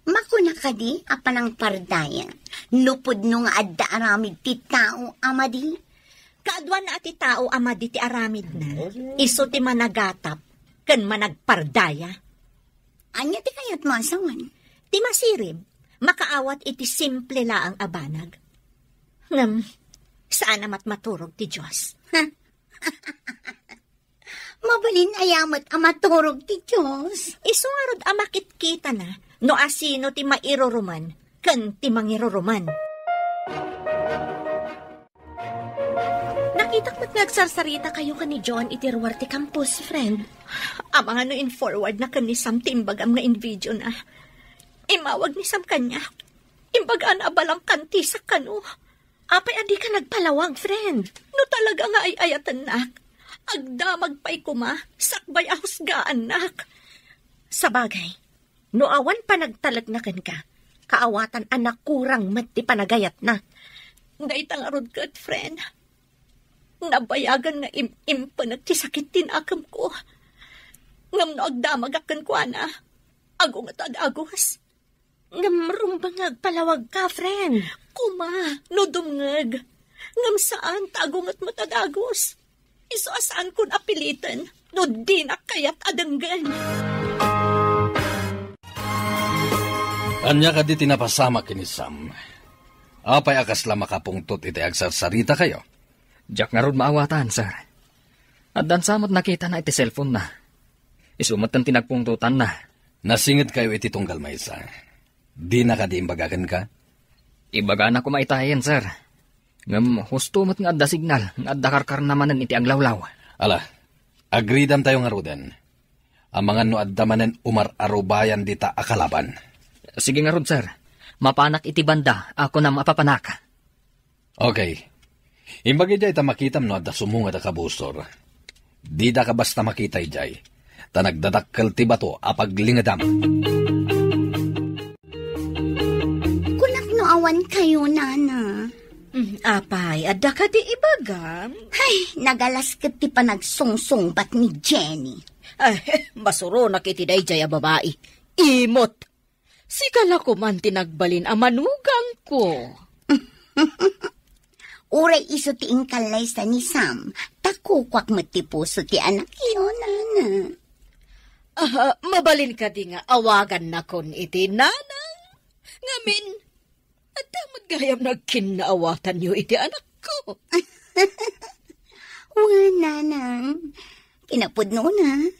Makuna kadi a panangpardaya, no pudno nga adda aramid ti tao a madi? Kaaduanna a ti tao a madi ti aramidna, isu ti managatap ken managpardaya. Ania ti kayatmo a sawen? Ti masirib, makaawat iti simple laeng a banag. Ngem, saan a matmaturog ti Dios. Ha? Mabalin aya met a maturog ti Dios? Isu ngarud a makitkitana no asino ti mairuruman ken ti mangiruruman. Nakitak met nga agsarsaritakayo ken ni John iti ruar ti campus, friend. Amangan no in-forwardna ken ni Sam ti imbagam nga in-videona. Immawag ni Sam kaniak. Imbagana a balangkantisak kano. Apay a dika nagpalawag, friend? No talaga nga ay-ayatennak, agdamag pay koma, sakbay a husgaannak. Sabagay, no awan panagtalekna kenka, kaawatan a nakurang met ti panagayatna. Dayta ngarud ket, friend, nabayagan nga im-impenek ti sakit ti nakemko. Ngem no agdamagak kenkuana, agunget a dagus. Ngem rumbeng nga agpalawagka, friend. Koma, no dumngeg. Ngem saan ta agunget met a dagus. Isu a saankon a piliten no dinak kayat a denggen. Ania kadi ti napasamak ken ni Sam? Apay a kasla makapungtot iti agsarsaritakayo? Diak ngarud maawatan, sir. Addan sa met nakitana iti cellphone-na. Isu met ti nagpungtotanna. Nasingedkayo iti tunggal maysa. Dina kadi imbaga kenka? Ibagana koma itayen, sir. Ngem husto met nga adda signal nga adda karkarna manen iti aglawlaw. Ala, agridamtayo ngaruden. Amangan no adda manen umar-arubayan dita a kalaban. Sige ngarud, sir. Mapanak iti banda a kunam a papanak. Okay. Imbag idiay ta makitam no adda sumungad a kabusor. Didaka basta makita idiay, ta nagdadakkel ti bato a paglingedam. Kunak no awan kayo, Nana. Mm, apay, adda kadi ibagam? Ay, nagalas ket ti panagsungsungbat ni Jenny. Ay, masuronak iti daydiay a babai. Imot! Sika la koman ti nagbalin a manugangko. Uray isu ti inkallaysa ni Sam, ta kukuak met ti puso ti anakyo, Nana. Ah, mabalin kadi nga awagannakon iti nanang? Ngamin, adda met gayam nagkinnaawatanyo iti anakko. Wen, Nanang. Kinapudnona,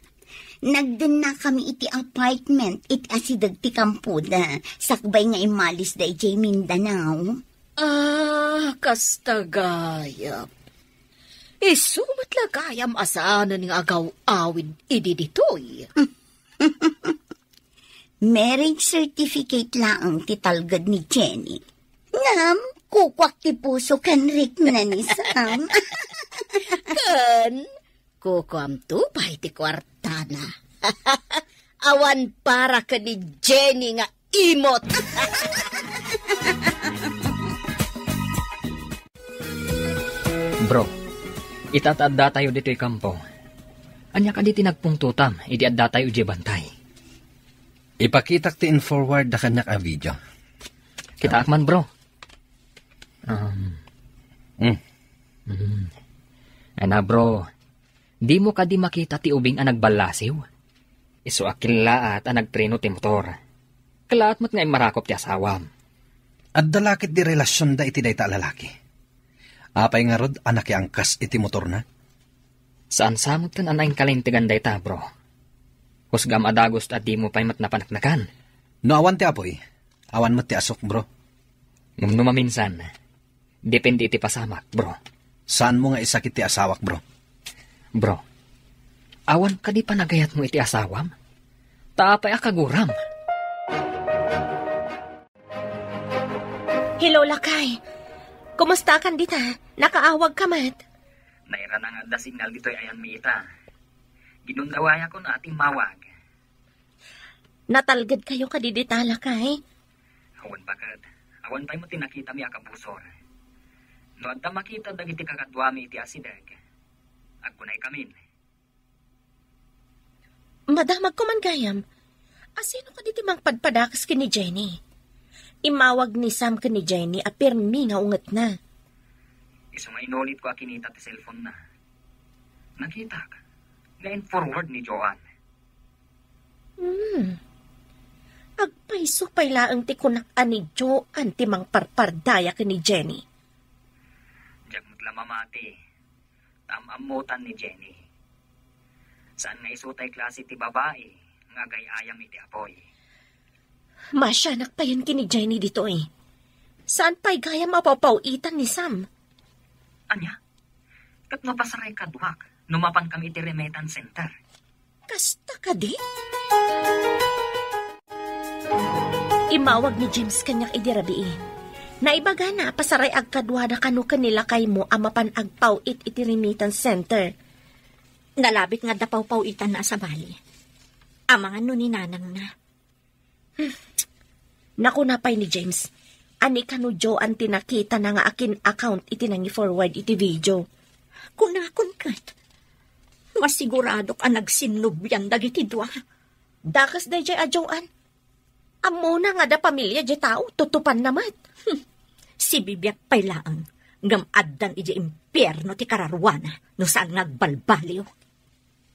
Nagdennakami iti apartment iti asideg ti kampoda, sakbay nga immalis da idiay Mindanao. Ah, kasta gayam. Isu met la gayam a saanen nga agaw-awid idi ditoy. Marriage certificate laeng ti talged ni Jenny. Ngem, kukuak ti puso ken rikna ni Sam. Ken, kukuamto pay ti kuartana. Awan para ken ni Jenny nga imot. Bro, ita ta addatayo ditoy kampo. Ania kadi ti nagpungtotam idi addatayo idiay bantay? Ipakitak ti in-forward da kaniak a video. Kitaak man, bro. Um, Mm. mm. Ana, bro, dimo kadi makita ti ubing a nagballasiw? Isu a kinlaat a nagpreno ti motor. Kalaat met nga immarakop ti asawam. Adda la ket di relasionda iti dayta a lalaki. Apay ngarud a nakiangkas iti motorna? Saan sa met ken a naingkalintegan dayta, bro. Kusgam a dagus ta dimo pay met napaneknekan. No awan ti apuy, awan met ti asuk, bro. Ngem no maminsan, depende iti pasamak, bro. Saanmo nga isakit ti asawak, bro? Bro, awan kadi panagayatmo iti asawam? Ta apay a kaguram? Hello, lakay. Kumusta kan dita? Nakaawag ka met? Nairana nga adda signal ditoy ayanmi ita. Ginundawayakon a timmawag. Natalged kayo kadi dita, lakay? Awan baket. Awan pay met ti nakitami a kabusor. No adda makita dagiti kakaduami iti asideg, agkunaykamin. Madamagko man gayam. Asino kadi ti mangpadpadakes ken ni Jenny? Immawag ni Sam ken ni Jenny a pirmi nga ungetna. Isu nga inulitko a kinita ti cellphone-na. Nakitak nga in-forward ni Joan. Hmm. Agpayso pay laeng ti kunak a ni Joan ti mangparpardaya ken ni Jenny. Diak met la mamati. Am-ammotan ni Jenny. Saan nga isu tay klase ti babai nga agay-ayam iti apuy. Masianak payen ken ni Jenny ditoy. Saan pay gayam a pawpaw-itan ni Sam? Ania? Ket no pasaray kaduak, no mapankami iti remittance center? Kasta kadi? Immawag ni James kaniak idi rabii. Naibagana a pasaray agkaduada kano ken ni lakaymo a mapan agpaw-it iti remittance center. Nalabit nga adda pawpaw-itanna a sabali. Amangan no ni nanangna. Hmm. Nakuna pay ni James, ania kano Joan ti nakitana nga akin account iti nangi-forward iti video. Kunakon ket, masiguradok a nagsinnubian dagiti dua. Dakes daydiay a Joan. Ammona nga adda pamilia diay tao, tutupanna met. Hmm. Sibibiag pay laeng, ngem addan idiay impierno ti kararuana, no saan nga agbalbaliw.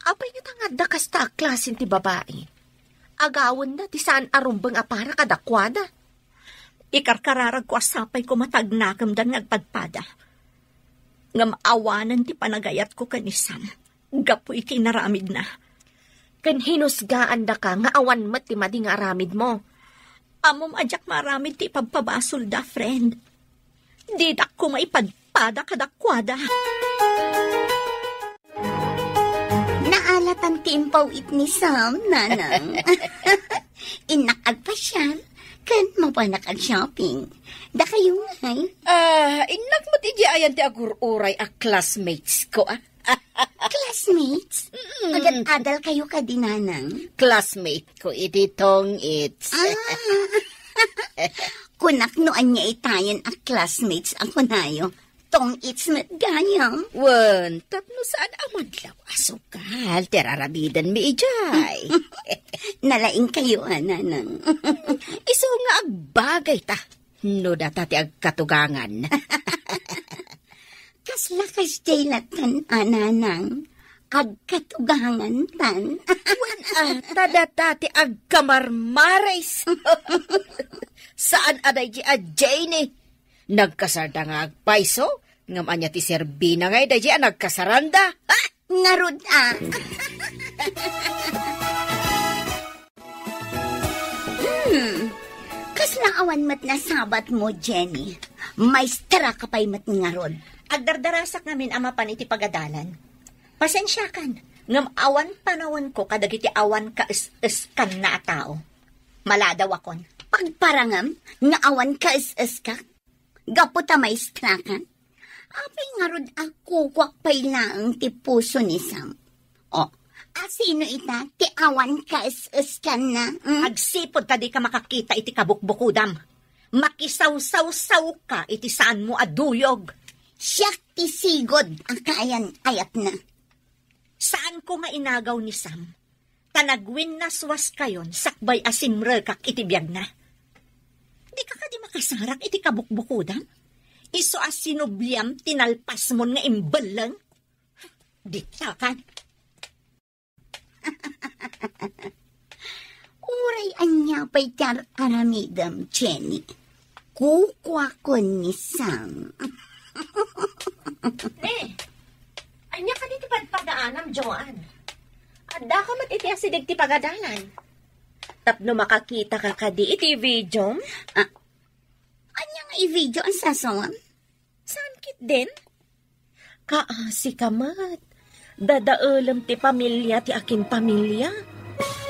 Apay ngata nga adda kasta a klasen ti babai? Agawenna ti saan a rumbeng a para kadakuada. Ikarkararagko a sapay koma ta agnakemdan nga agpadpada. Ngem awanen ti panagayatko ken ni Sam gapu iti inaramidna. Ken hinusgaandaka nga awan met ti madi nga aramidmo. Ammom a diak maaramid ti ipabpabasolda, friend. Didak koma ipadpada kadakuada. Naalatan ti impaw-it ni Sam, nanang. Innak agpasyal, ken mapanak ag-shopping. Dakayo ngay? Ah, innak met idi ayan ti agur-uray a classmates ko, ah. Classmates? Mm. Agad-adal kayo kadi, nanang? Classmate ko iti tong-its. Ah. Kunak no ania itayen a classmates a kunayo. Tong-its met gayam. Wen, tapno saan a madlaw a sugal ti raramidenmi idiay. Nalaing kayo, a, nanang. Isu nga agbagay ta, no data ti agkatugangan. Kasla kasdiay lattan, a, nanang. Agkatugangan tan. Wen, a, ta data ti agkamarmaris. Saan a daydi a Janie. Nagkasarda nga agpayso, ngem ania ti serbina ngay daydi a nagkasaranda? Ha? Ngarud a. Hmm. Kasla awan met nasabat mo, Jenny. Maestra ka pay met ngarud. Agdardarasak ngamin a mapan iti pagadalan. Pasensiakan, ngem awan panawenko kadagiti awan kaes-eskanna a tao. Maladawakon. Pagparangam nga awan kaes-eska? Gapu ta maestra ka? Apay ngarud a kukuak pay laeng ti puso ni Sam? O, asino ita ti awan kaes-eskanna? Hmm? Agsipud ta dika makakita iti kabukbukodam. Makisawsawsawka iti saanmo a duyog. Siak ti sigud a kaayan-ayatna. Saanko nga inagaw ni Sam, ta nagwinnaswaskayon sakbay a simrekak iti biagna. Dika kadi makasarak iti kabukbukodam? Isu a sinubliam ti nalpasmon nga imbelleng? Ditakan. Uray ania pay ti ar-aramidem, Jenny? Kukuakon ni Sam. Ne, ania kadi ti padpadaanam, Joan? Addaka met iti asideg ti pagadalan. Tapno makakita ka kadi iti video? Ah, ania nga i-video a sasawam? Saan ketdin? Kaasi ka met. Dadaelem ti pamilia ti akin pamilia.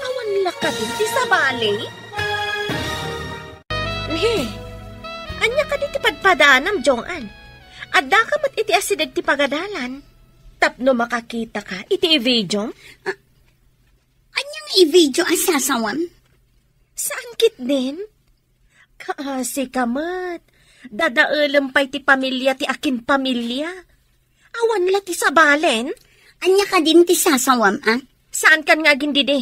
Awan la kadi ti sabali? He, ania kadi ti padpadaanam, Joan? Addaka met iti asideg ti pagadalan. Tapno makakita ka iti i-video? Ah, ania nga i-video a sasawam? Saan ketdin? Kaasi ka met. Dadaelem pay ti pamilia ti akin pamilia. Awan la ti sabalen? Ania kadin ti sasawam, a? Saankan nga agindidi.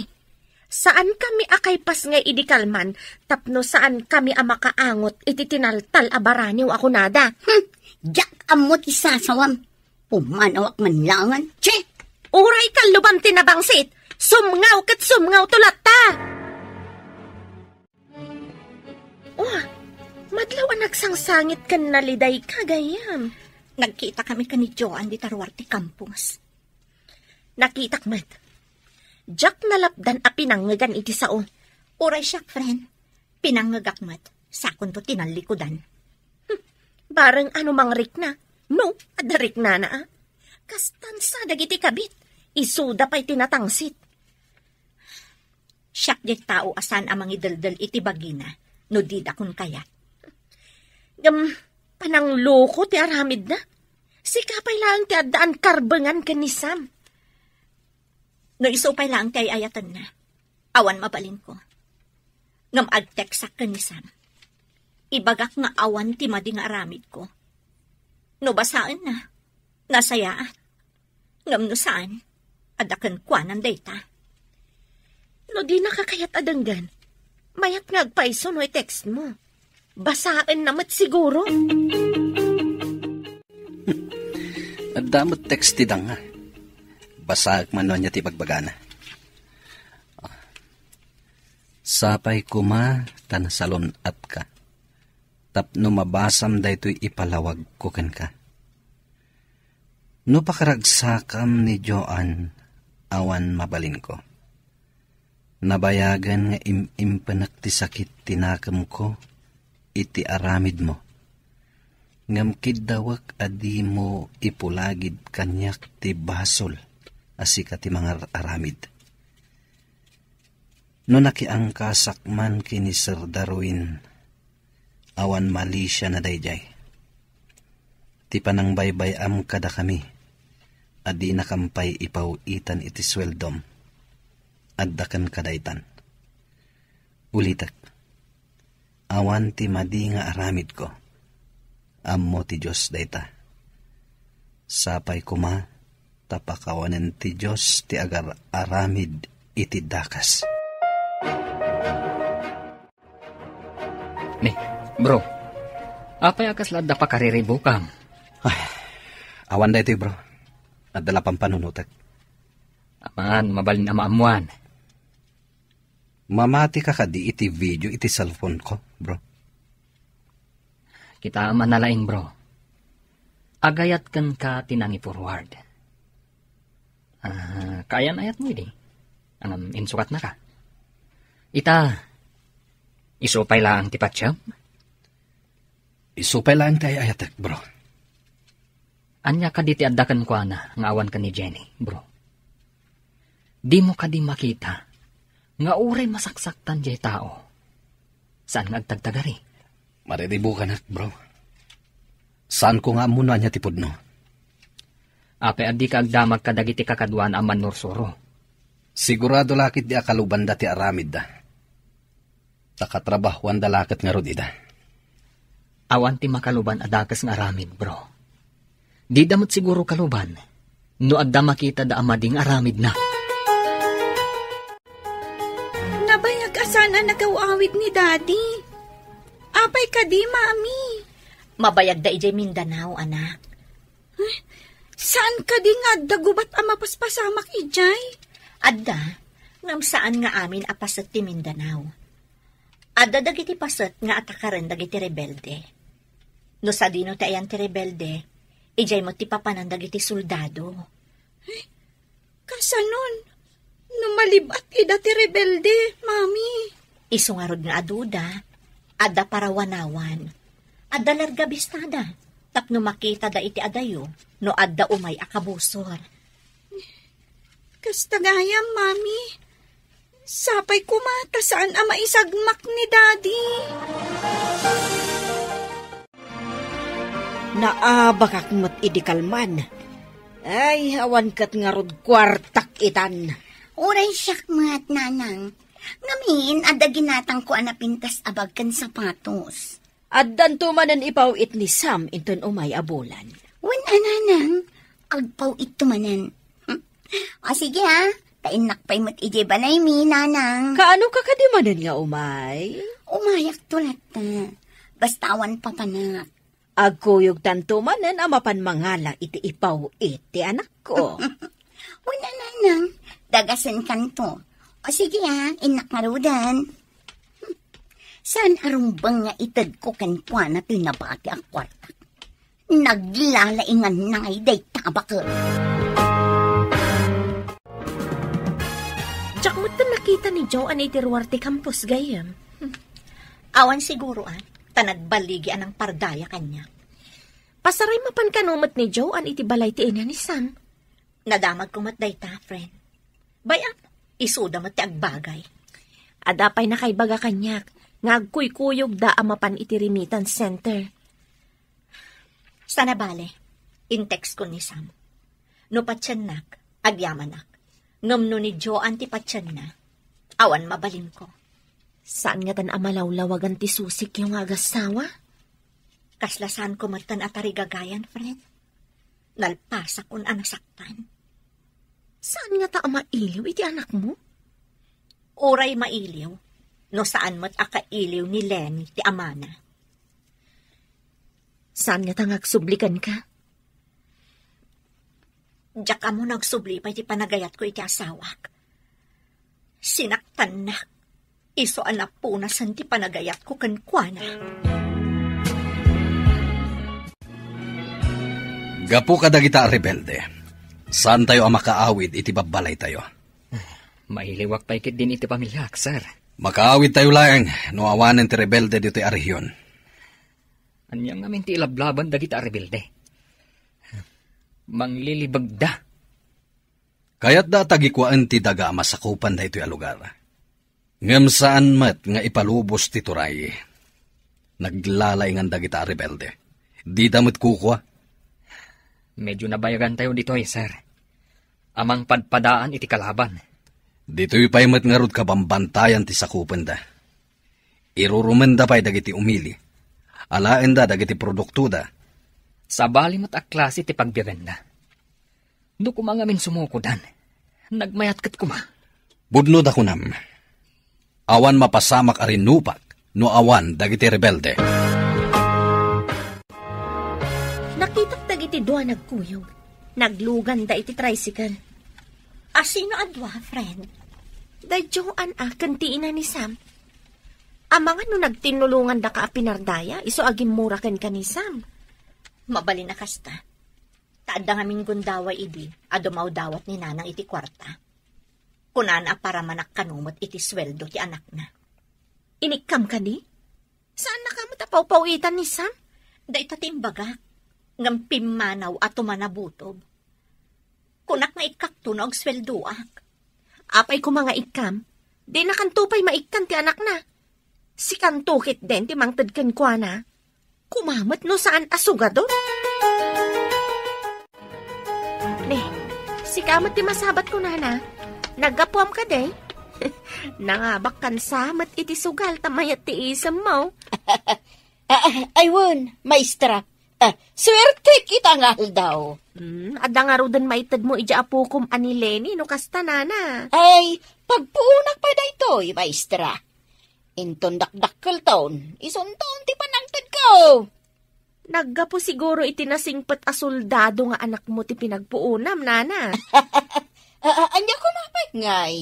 Saankami a kaipas nga idi kalman tapno saankami a makaangot iti tinaltal a baraniw a kunada. Hmm, diak ammo ti sasawam. Pumanawak man langan. Che! Uray kallubam ti nabangsit, sumngaw ket sumngaw to latta! Oh, madlaw a nagsangsangit ken naliday ka, gayyem. Nagkita kami ken ni Joan dita ruar ti kampus. Nakitak met. Diak nalapdan a pinangngegan iti sao. Uray siak, friend. Pinangngegak met. Sakonto tinallikudan. Hmm, bareng ano mangrikna. No, adda riknana, a. Kastan sa dagiti kabit. Isuda pay ti natangsit. Siak diay tao a saan a mangideldel iti bagina no dida kon kayat. Ngem, panangloko ti aramidna. Sika pay laeng ti addaan karbengan ken ni Sam. No isu pay laeng ti ay-ayatenna, awan mabalinko. Ngem agteksak ken ni Sam. Ibagak nga awan ti madi nga aramidko. No basaenna, nasayaat. Ngem no saan, adda kenkuanan dayta. No dinaka kayat a denggen, mayat nga agpayso no i-text mo. Basaenna met siguro. Adda met text ti danga. Basaek man no ania ti ibagbagana. Sapay koma ta nasalun-atka tapno mabasam daytoy ipalawagko kenka. No pakaragsakam ni Joan, awan mabalinko. Nabayagen nga im-impenek ti sakit ti nakemko iti aramidmo. Ngem kiddawek a dimo ipulagid kaniak ti basol a sika ti mangar-aramid. No nakiangkasak man ken ni Sir Darwin, awan malisiana daydiay. Ti panangbaybay-am kadakami a dinakam pay ipaw-itan iti sueldom, adda kenka daytan. Ulitek, awan ti madi nga aramidko. Ammo ti Dios dayta. Sapay koma ta pakawanen ti Dios ti agar-aramid iti dakes. Ni, bro, apay a kasla adda pakariribukam? Ay, awan daytoy, bro. Adda la pampanunotek. Aman, mabalin a maammuan. Mamati ka kadi iti video iti cellphone ko, bro? Kita man na laeng, bro. Agayat kenka ti nangi-forward. Ah, kaayan-ayat mo idi. Ngem insukatnaka. Ita, Isu pay laeng ti patiem? Isu pay laeng ti ay-ayatek, bro. Ania kadi ti adda kenkuana nga awan ken ni Jenny, bro? Dimo kadi makita nga uray masaksaktan diay tao, saan nga agtagtagari? Mariribukanak, bro. Saanko nga ammo no ania ti pudno. Apay a dika agdamag kadagiti kakaduana a mannursuro? Sigurado la ketdi a kalubanda ti aramidda. Ta katrabahuanda la ket ngarud ida. Awan ti makaluban a dakes nga aramid, bro. Dida met siguro kaluban no adda makitada a madi nga aramidna. Nabayag a saan a nagaw-awid ni Daddy. Apay kadi, Mami? Mabayag da idiay Mindanao, anak. Eh, saan kadi nga adda gubat a mapaspasamak idiay? Adda, ngem saan nga amin a paset ti Mindanao. Adda dagiti paset nga atakaren dagiti rebelde. No sadino ti ayan ti rebelde, idiay met ti papanan dagiti soldado. Eh, kasanon? No malib-at ida ti rebelde, Mami? Isu ngarud nga aduda, adda parawanawan. Adda larga bistada, tapno makitada iti adayo no adda umay a kabusor. Kasta gayam, Mami. Sapay koma ta saan a maisagmak ni Daddy. Naabakak met idi kalman. Ay, awan ket ngarud kuartak itan. Uray siak met, Nanang. Ngamin, adda ginatangko a napintas a bag ken sapatos. Addanto manen ipaw-it ni Sam inton umay a bulan. Wen a, Nanang, agpaw-itto manen. O sige, a, ta innak pay met idiay balaymi, Nanang. Kaano ka kadi manen nga umay? Umayakto latta. Basta awan papanak. Agkuyogtanto manen a mapan mangala iti ipaw-it ti anakko. Wen a, Nanang, dagasenkanto. O sige, a, innak ngaruden. Saan a rumbeng nga itedko kenkuana ti nabati a kuarta. Naglalainganna ngay dayta a baket. Diak met nakita ni Joan iti ruar ti campus gayam. Awan siguro, a, ta nagballigi a nangpardaya kaniak. Pasaray mapan kano met ni Joan iti balay ti ina ni Sam. Nadamagko met dayta, friend. Bay-am, isuda met ti agbagay. Adda pay nakaibaga kaniak nga agkuykuyogda a mapan iti remittance center. Sana bale, in-text ko ni Sam. No patiennak, agyamanak. Ngem no ni Joan ti patienna, awan mabalinko. Saan ngatan a malawlawagan ti susikyo nga agasawa? Kasla saanko metten a tarigagayan, friend. Nalpasakon a nasaktan. Saan ngata a mailiw iti anakmo? Uray mailiw, no saan met a kailiw ni Lenny ti amana. Saan ngata nga agsublikanka? Diak ammo no agsubli pay ti panagayatko iti asawak. Sinaktannak. Isu a napunasen ti panagayatko kenkuana. Gapu kadagita a rebelde, saantayo a makaawid iti babbalaytayo. Mailiwak pay ketdin iti pamiliak, sir. Makaawidtayo laeng no awanen ti rebelde ditoy a rehiyon. Ania ngamin ti ilablaban dagita a rebelde? Manglilibegda. Kayatda a tagikuaen ti daga a masakupan daytoy a lugar. Ngem saan met nga ipalubos ti turay. Naglalaingan dagita a rebelde. Dida met kukua. Medyo nabayagantayo ditoy, sir. A mangpadpadaan iti kalaban. Ditoy pay met ngarud kabambantayan ti sakupenda. Irurumenda pay dagiti umili. Alaenda dagiti produktoda. Sabali met a klase ti pagbiaganda. No koma ngamin sumukodan, nagmayat ket koma. Pudno da kunam. Awan mapasamak a rinupak no awan dagiti rebelde. Nakitak dagiti dua nagkuyog. Nagluganda iti tricycle. A sino a dua, friend? Da Joan a ken ti ina ni Sam. Amangan no nagtinnulongandaka a pinardaya, isu a gimmura kenka ni Sam. Mabalin a kasta. Ta adda ngamin gundaway idi a dumawdawat ni Nanang iti kuarta. Kunana a paramanak kano met iti sueldo ti anakna. Inikkam kadi? Saannaka met a pawpawitan ni Sam? Dayta ti imbagak, ngem pimmanaw a tumanabutob. Kunak nga ikkakto no agsueldoak. Apay koma nga ikkam, dinakanto pay maikkan ti anakna. Sikanto ketdin ti mangted kenkuana. Koma met no saan a sugador. Ne, sika met ti masabat kunana. Naggapuam kadi? Nangabakkan sa met iti sugal ta mayat ti isemmo. Ah, ah, ay wen, maestra. Ah, suertek ita nga aldaw. Hmm, adda ngaruden maitedmo idiay apokom a ni Lenny no kasta, nana. Ay, pagpuonak pay daytoy, maestra. Inton dakdakkelton, isunton ti panangtedko. Naggapu siguro iti nasingpet a soldado nga anakmo ti pinagpuonam, nana. Ah, ah, ania koma pay ngay?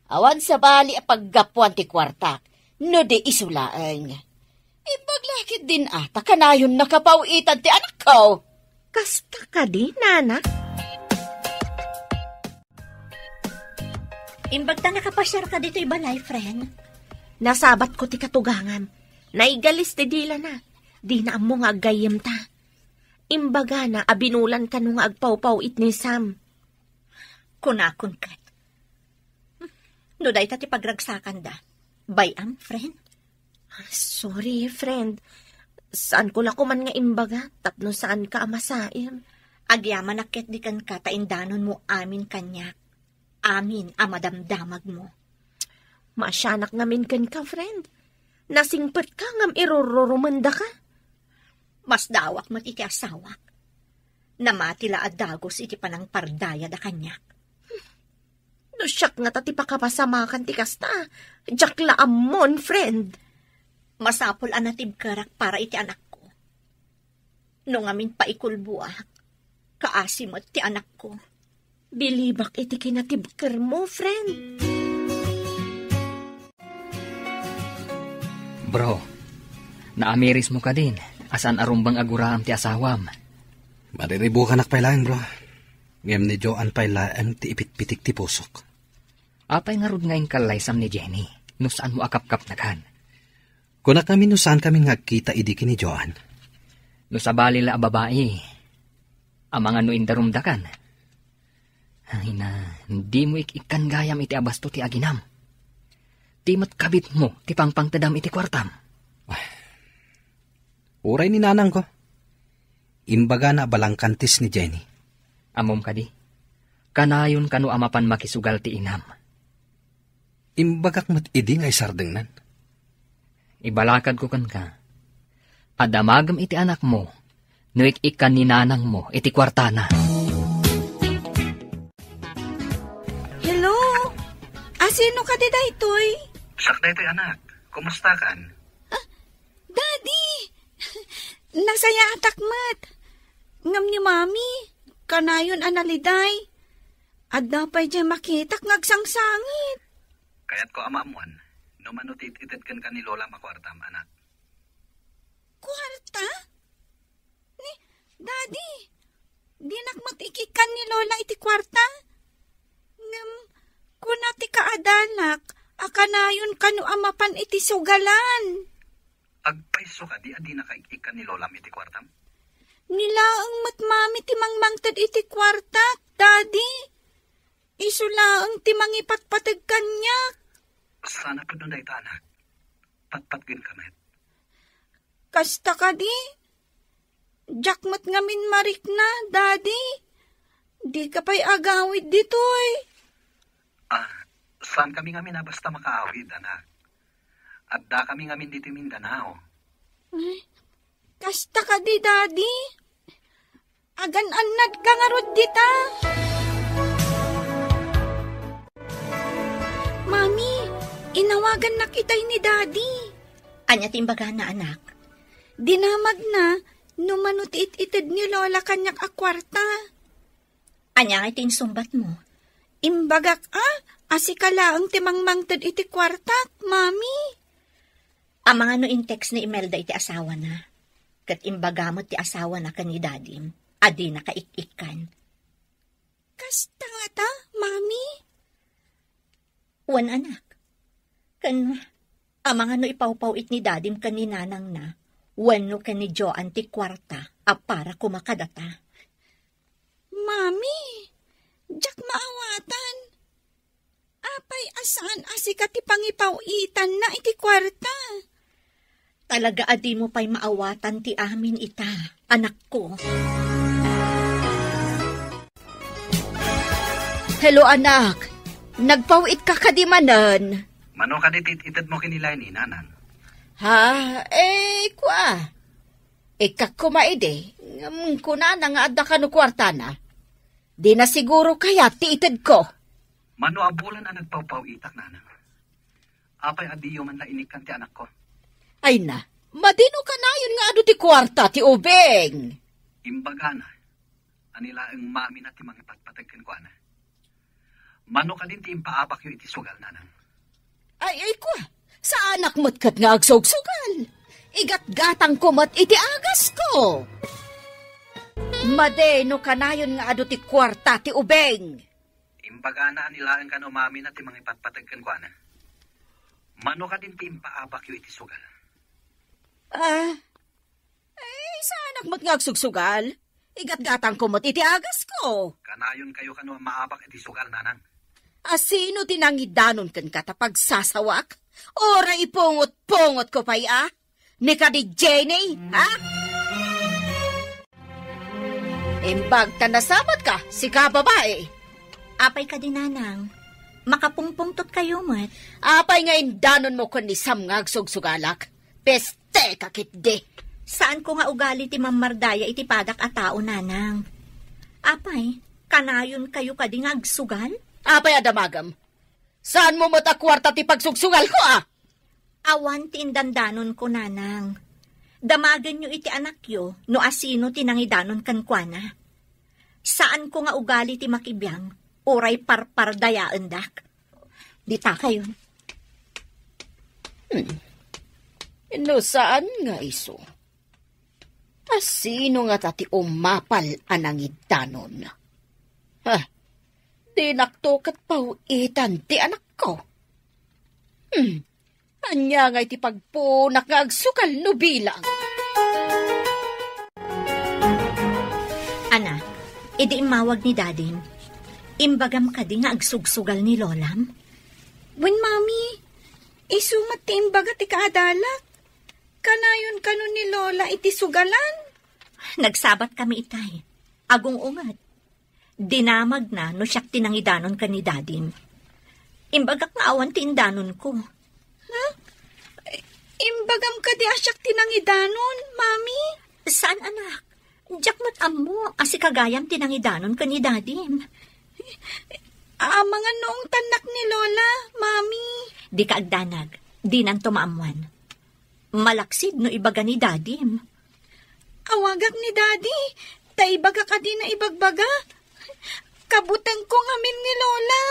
Awan sabali a paggapuan ti kuartak, no di isu laeng. Imbag la ketdin a ta kanayon nakapawitan ti anakko. Kasta kadi, nana? Imbag ta nakapasiarka ditoy balay, friend. Nasabatko ti katugangam. Naigalis ti dilana. Dina ammo nga aggayyemta. Imbagana a binulan kano nga agpawpawit ni Sam. Kunakon ket, no dayta ti pagragsakanda, bay-am, friend? Sorry, friend. Saanko la koman nga imbaga tapno saanka a masaem. Agyamanak ketdi kenka ta indanonmo amin kaniak. Amin a madamdamagmo. Maasianak ngamin kenka, friend. Nasingpetka ngem irururumendaka. Masdawak met iti asawak. Namati la a dagus iti panangpardayada kaniak. No siak ngata ti pakapasamakan ti kasta, diak la ammon, friend. Masapul a natibkerak para iti anakko. No ngamin paikulboak, kaasi met ti anakko. Bilibak iti kinatibkermo, friend. Bro, naamirismo kadin a saan a rumbeng a guraem ti asawam? Mariribukanak pay laeng, bro. Ngem ni Joan pay laeng ti ipitpitik ti pusok. Apay ngarud nga inkallaysam ni Jenny no saanmo a kapkapnakan? Kunak ngamin no saankami nga agkita idi ken ni Joan. No sabali la a babai, amangan no indarumdakan. Ay na, dimo ik-ikkan gayam iti abasto ti aginam. Ti met kabitmo ti pangpangtedam iti kuartam. Uray ni nanangko. Imbagana a balangkantis ni Jenny. Ammom kadi, kanayon kano a mapan makisugal ti inam. Imbagak met idi nga isardengnan. Ibalakadko kenka a damagem iti anakmo no ik-ikkan ni nanangmo iti kuartana. Hello? Asino kadi daytoy? Siak daytoy, anak. Kumustakan? Daddy! Nasayaatak met. Ngem ni Mami, kanayon a naliday. Adda pay diay makitak nga agsangsangit. Kayatko a maammuan no mano ti it-ited kenka ni Lola a kuartam, anak. Kuarta? Ni, Daddy, dinak met ikikkan ni Lola iti kuarta. Ngem, kuna ti kaadanak a kanayon kano a mapan iti sugalan. Agpayso kadi a dinaka ik-ikkan ni Lolam iti kuartam? Ni laeng met Mami ti mangmangted iti kuartak, Daddy. Isu laeng ti mangipatpateg kaniak. Sana pudno dayta, anak. Patpatgenka met. Kasta kadi? Diak met ngamin marikna, Daddy. Dika pay agawid ditoy. Ah, saankami ngamin a basta makaawid, anak. Addakami ngamin ditoy Mindanao. Ay, kasta kadi, Daddy? Agan-annadka ngarud dita? Mami, inawagannak itay ni Daddy. Ania ti imbagana, anak? Dinamagna no mano ti it-ited ni Lola kaniak a kuarta. Ania ngay ti insungbatmo? Imbagak a, a sika laeng ti mangmangted iti kuartak, Mami. Amangan no in-text ni Imelda iti asawana, ket imbaga met ti asawana ken ni Dadim a dinaka ik-ikkan. Kasta ngata, Mami? Wen, anak. Ken Amangan no ipawpaw-it ni Dadim ken ni Nanangna wenno ken ni Joan ti kuarta a para koma kadata. Mami, diak maawatan. Apay a saan a sika ti pangipaw-itanna iti kuarta? Talaga a dimo pay maawatan ti amin ita, anakko. Hello, anak. Nagpaw-itka kadi manen? Mano kadi ti it-itedmo ken ni Leni, Nanang? Ha? Eh, kua. Ikkak koma idi, ngem kunana nga adda kano kuartana. Dina siguro kayat ti itedko. Mano a bulan a nagpawpaw-itak, Nanang? Apay a diyo man la inikkan ti anakko? Ay na, madino kanayon nga adu ti kuarta ti ubing? Imbagana, a ni laeng mamina ti mangipatpateg kenkuana. Mano kadin ti impaabakyo iti sugal, Nanang? Ay, ay, kua, saanak met ket nga agsugsugal. Igatgatangko met iti agasko. Madino kanayon nga adu ti kuarta ti ubing? Imbagana a ni laeng kano mamina ti mangipatpateg kenkuana. Mano kadin ti impaabakyo iti sugal? Ah, ay, saanak met nga agsugsugal. Igatgatangko met iti agasko. Kanayon kayo kano a maabak iti sugal, Nanang? A sino ti nangidanon kenka ta pagsasawak? Uray ipungot-pungotko pay a? Ni kadi Jenny, ha? Imbag ta nasabatka, sika babai. Apay kadi, Nanang? Makapungpungtot kayo met. Apay nga indanonmo ken ni Sam nga agsugsugalak? Peste ka ketdi. Saanko nga ugali ti mammardaya iti padak a tao, Nanang. Apay, kanayon kayo kadi nga agsugal? Apay a damagem? Saanmo met a kuarta ti pagsugsugalko, a? Awan ti indandanonko, Nanang. Damagenyo iti anakyo no asino ti nangidanon kenkuana. Saanko nga ugali ti makibiang, uray parpardayaendak. Dita kayo. Hmm. No saan nga isu? A sino ngata ti umapal a nangidanon? Ha? Dinakto ket paw-itan ti anakko. Hmm. Ania ngay ti pagpunak nga agsugal no bilang? Ana, idi immawag ni Dadim, imbagam kadi nga agsugsugal ni Lolam? Wen, Mami, isu met ti imbaga ti kaadalak. Kanayon kano ni Lola iti sugalan? Nagsabat kami itay. Agung-unget. Dinamagna no siak ti nangidanon ken ni Dadim. Imbagak nga awan ti indanonko. Ha? Imbagam kadi a siak ti nangidanon, Mami? Saan, anak? Diak met ammo a sika gayam ti nangidanon ken ni Dadim. Amangan no ungtannak ni Lola, Mami. Dika agdanag. Dinanto maammuan. Malaksid no ibaga ni Dadim. Awagak ni Daddy, ta ibagak a dina ibagbaga. Kabutengko ngamin ni Lola.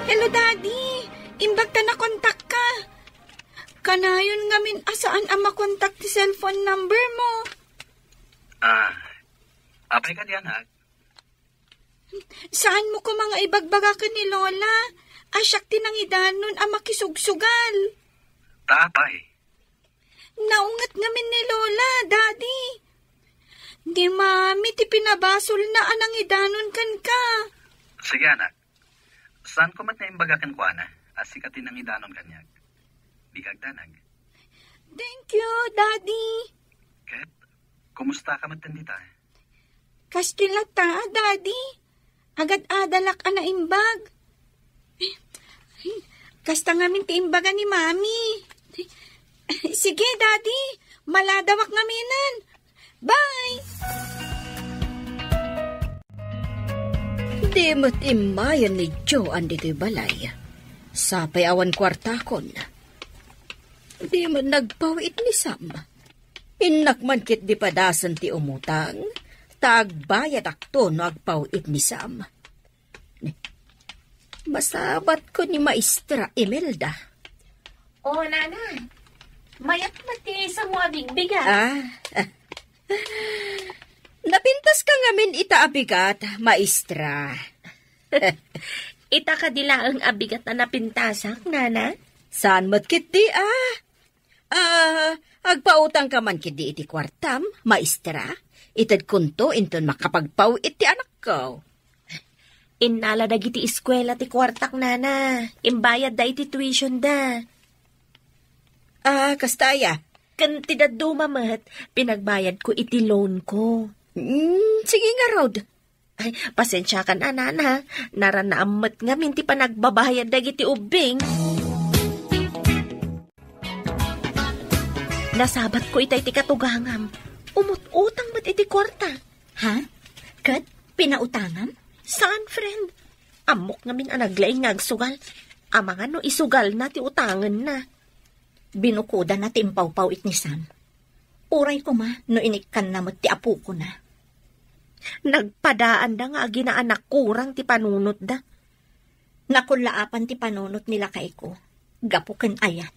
Hello, Daddy. Imbag ta nakontakka. Kanayon ngamin a saan a makontak ti cellphone number mo. Ah, apay kadi, anak? Saanmo koma nga ibagbaga ken ni Lola a siak ti nangidanon a makisugsugal? Ta apay? Naunget ngamin ni Lola, Daddy. Ni Mami ti pinabasolna a nangidanon kenka. Sige, anak. Saanko met nga imbaga kenkuana a sika ti nangidanon kaniak? Dika agdanag. Thank you, Daddy. Ket, kumusta ka met dita? Kasta latta, Daddy. Agad-adalak a naimbag. Kasta ngamin ti imbaga ni Mami. Sige, Daddy. Maladawak ngaminen. Bye! Di met immayen ni Joan ditoy balay. Sapay awan kuartakon. Di met nagpaw-it ni Sam. Innak man ketdi padasen ti umutang, ta agbayadakto no agpaw-it ni Sam. Masabatko ni Maestra Imelda. O, Nana, mayat met ti samo a bigbigat. Ah, napintas ka ngamin ita a bigat, Maestra. Ita kadi laeng a bigat a napintasak, nana? Saan met ketdi, a? A, agpautangka man ketdi iti kuartam, maestra? Itedkonto inton makapagpaw-it ti anakko. Innala dagiti eskuela ti kuartak, nana. Imbayadda iti tuitionda. A, kasta aya? Ken ti dadduma met, pinagbayadko iti loan ko. Mm, sige ngarud. Ay, pasensiakan a, nana. Narannaam met ngamin ti panagbabayad dagiti ubbing. Nasabatko itay ti katugangam. Umut-utang met iti kuarta. Ha? Ket pinautangam? Saan, friend. Ammok ngamin a naglaing nga agsugal. Amangan no isugalna ti utangenna. Binukodana ti impawpaw-it ni Sam. Uray koma no inikkanna met ti apokona. Nagpadaanda nga aginaanak kurang ti panunotda. Nakullaapan ti panunot ni lakayko, gapu ken ayat.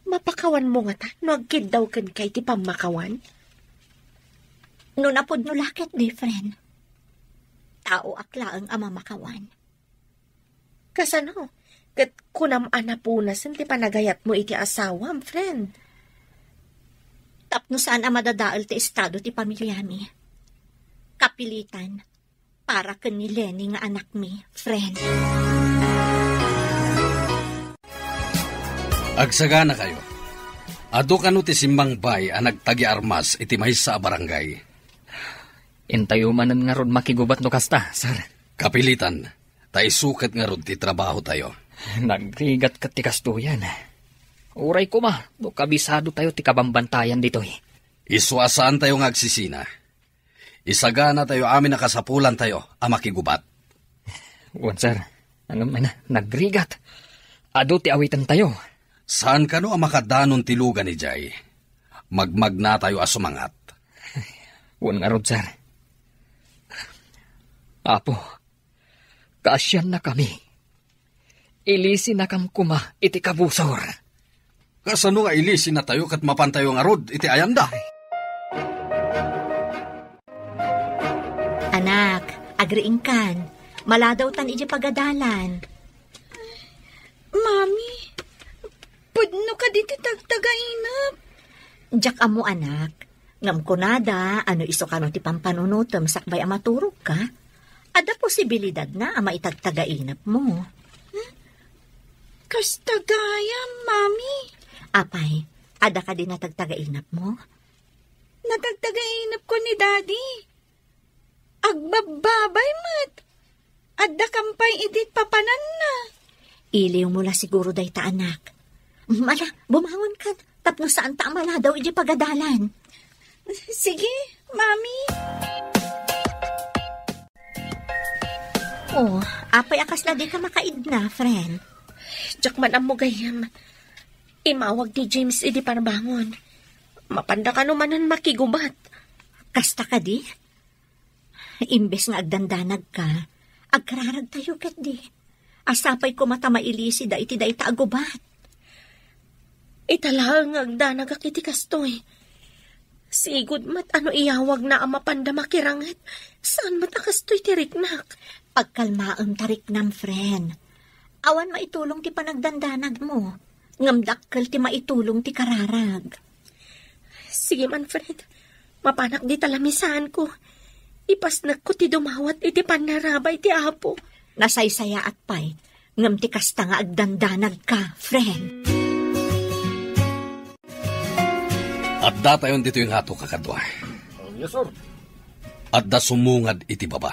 Mapakawanmo ngata no agkiddaw kenka iti pammakawan? No napudno la ketdi, friend. Taoak laeng a mamakawan. Kasano? Ket kunam a napunasen ti panagayatmo iti asawam, friend? Tapno saan a madadael ti estado ti pamiliami. Kapilitan, para ken ni Lenny nga anakmi, friend. Agsaganakayo. Adu kano ti simmangbay a nagtagiarmas iti maysa a barangay? Intayo manen ngarud makigubat no kasta, sir. Kapilitan, ta isu ket ngarud ti trabahotayo. Nagrigat ket ti kastoyen. Uray koma, no kabisadotayo ti kabambantayan ditoy. Isu a saantayo nga agsisina. Isaganatayo amin a kasapulantayo a makigubat. Wen, sir. Ngem, nagrigat. Adu ti awitentayo. Saan kano a makadanon ti lugan idiay? Magmagnatayo a sumangat. Wen ngarud, sir. Apo, kaasiannakami. Ilisinakam koma iti kabusor. Kasano nga ilisinatayo ket mapantayo ngarud iti ayanda? Anak, agriingkan. Maladawtan idiay pagadalan. Mami, pudno kadi ti tagtagainep? Diak ammo, anak. Ngem kunada a no isu kano ti pampanunotem sakbay a maturogka, adda posibilidadna a maitagtagainepmo. Hmm? Kasta gayam, Mami. Apay, adda kadi natagtagainepmo? Natagtagainepko ni Daddy. Agbabbabay met. Adda kampay idi papananna. Iliwmo la siguro dayta, anak. Ala, bumangon ka, tapno saanta a maladaw idiay pagadalan. Sige, Mami. Oh, apay a kasla dika makaidna, friend? Diak man ammo gayam. Imawag ni James idi parbangon. Mapanda kano manen makigubat. Kasta kadi? Imbes nga agdandanagka, agkararagtayo ketdi. Sapay koma ta mailisida iti dayta a gubat. Ita laeng nga agdanagak iti kastoy. Sigud met a no iyawagna a mapanda makiranget, saan met a kastoy ti riknak. Pagkalmaem ta riknam, friend. Awan maitulong ti panagdandanagmo, ngem dakkel ti maitulong ti kararag. Sige man, friend. Mapanak dita lamisaanko. Ipasnekko ti dumawat iti pannarabay ti Apo. Nasaysayaat pay, ngem ti kasta nga agdandanagka, friend. Addatayon ditoy nga ato, kakadua. Yes, sir. Adda sumungad iti baba.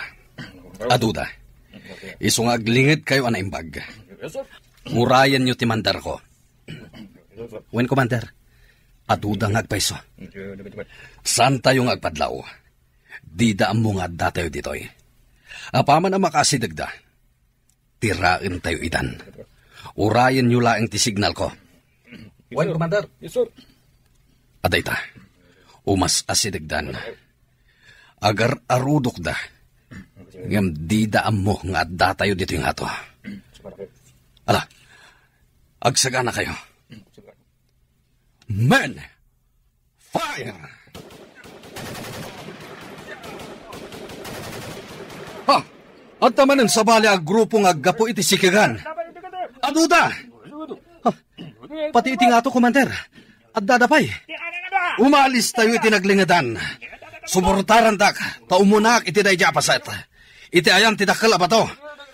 Aduda. Isu nga aglingedkayo a naimbag. Yes, sir. Urayenyo ti mandarko. Wen, Commander, aduda nga agpayso. Saantayo nga agpadlaw. Dida ammo nga addatayo ditoy. Apaman a makaasidegda, tiraentayo idan. Urayenyo laeng ti signalko. Wen, Commander. Yes, sir. Adda ita. Umas-asidegdan. Agar-arudokda. Ngem dida ammo nga addatayo ditoy nga ato. Ala, agsaganakayo. Men! Fire! Ha! Adda manen sabali a grupo nga aggapu iti sikegan. Aduda! Ha, pati iti ngato, Commander. Addada pay. Umaalistayo iti naglingedan. Suportarandak, ta umunaak iti daydi a paset. Iti ayan ti dakkel a bato.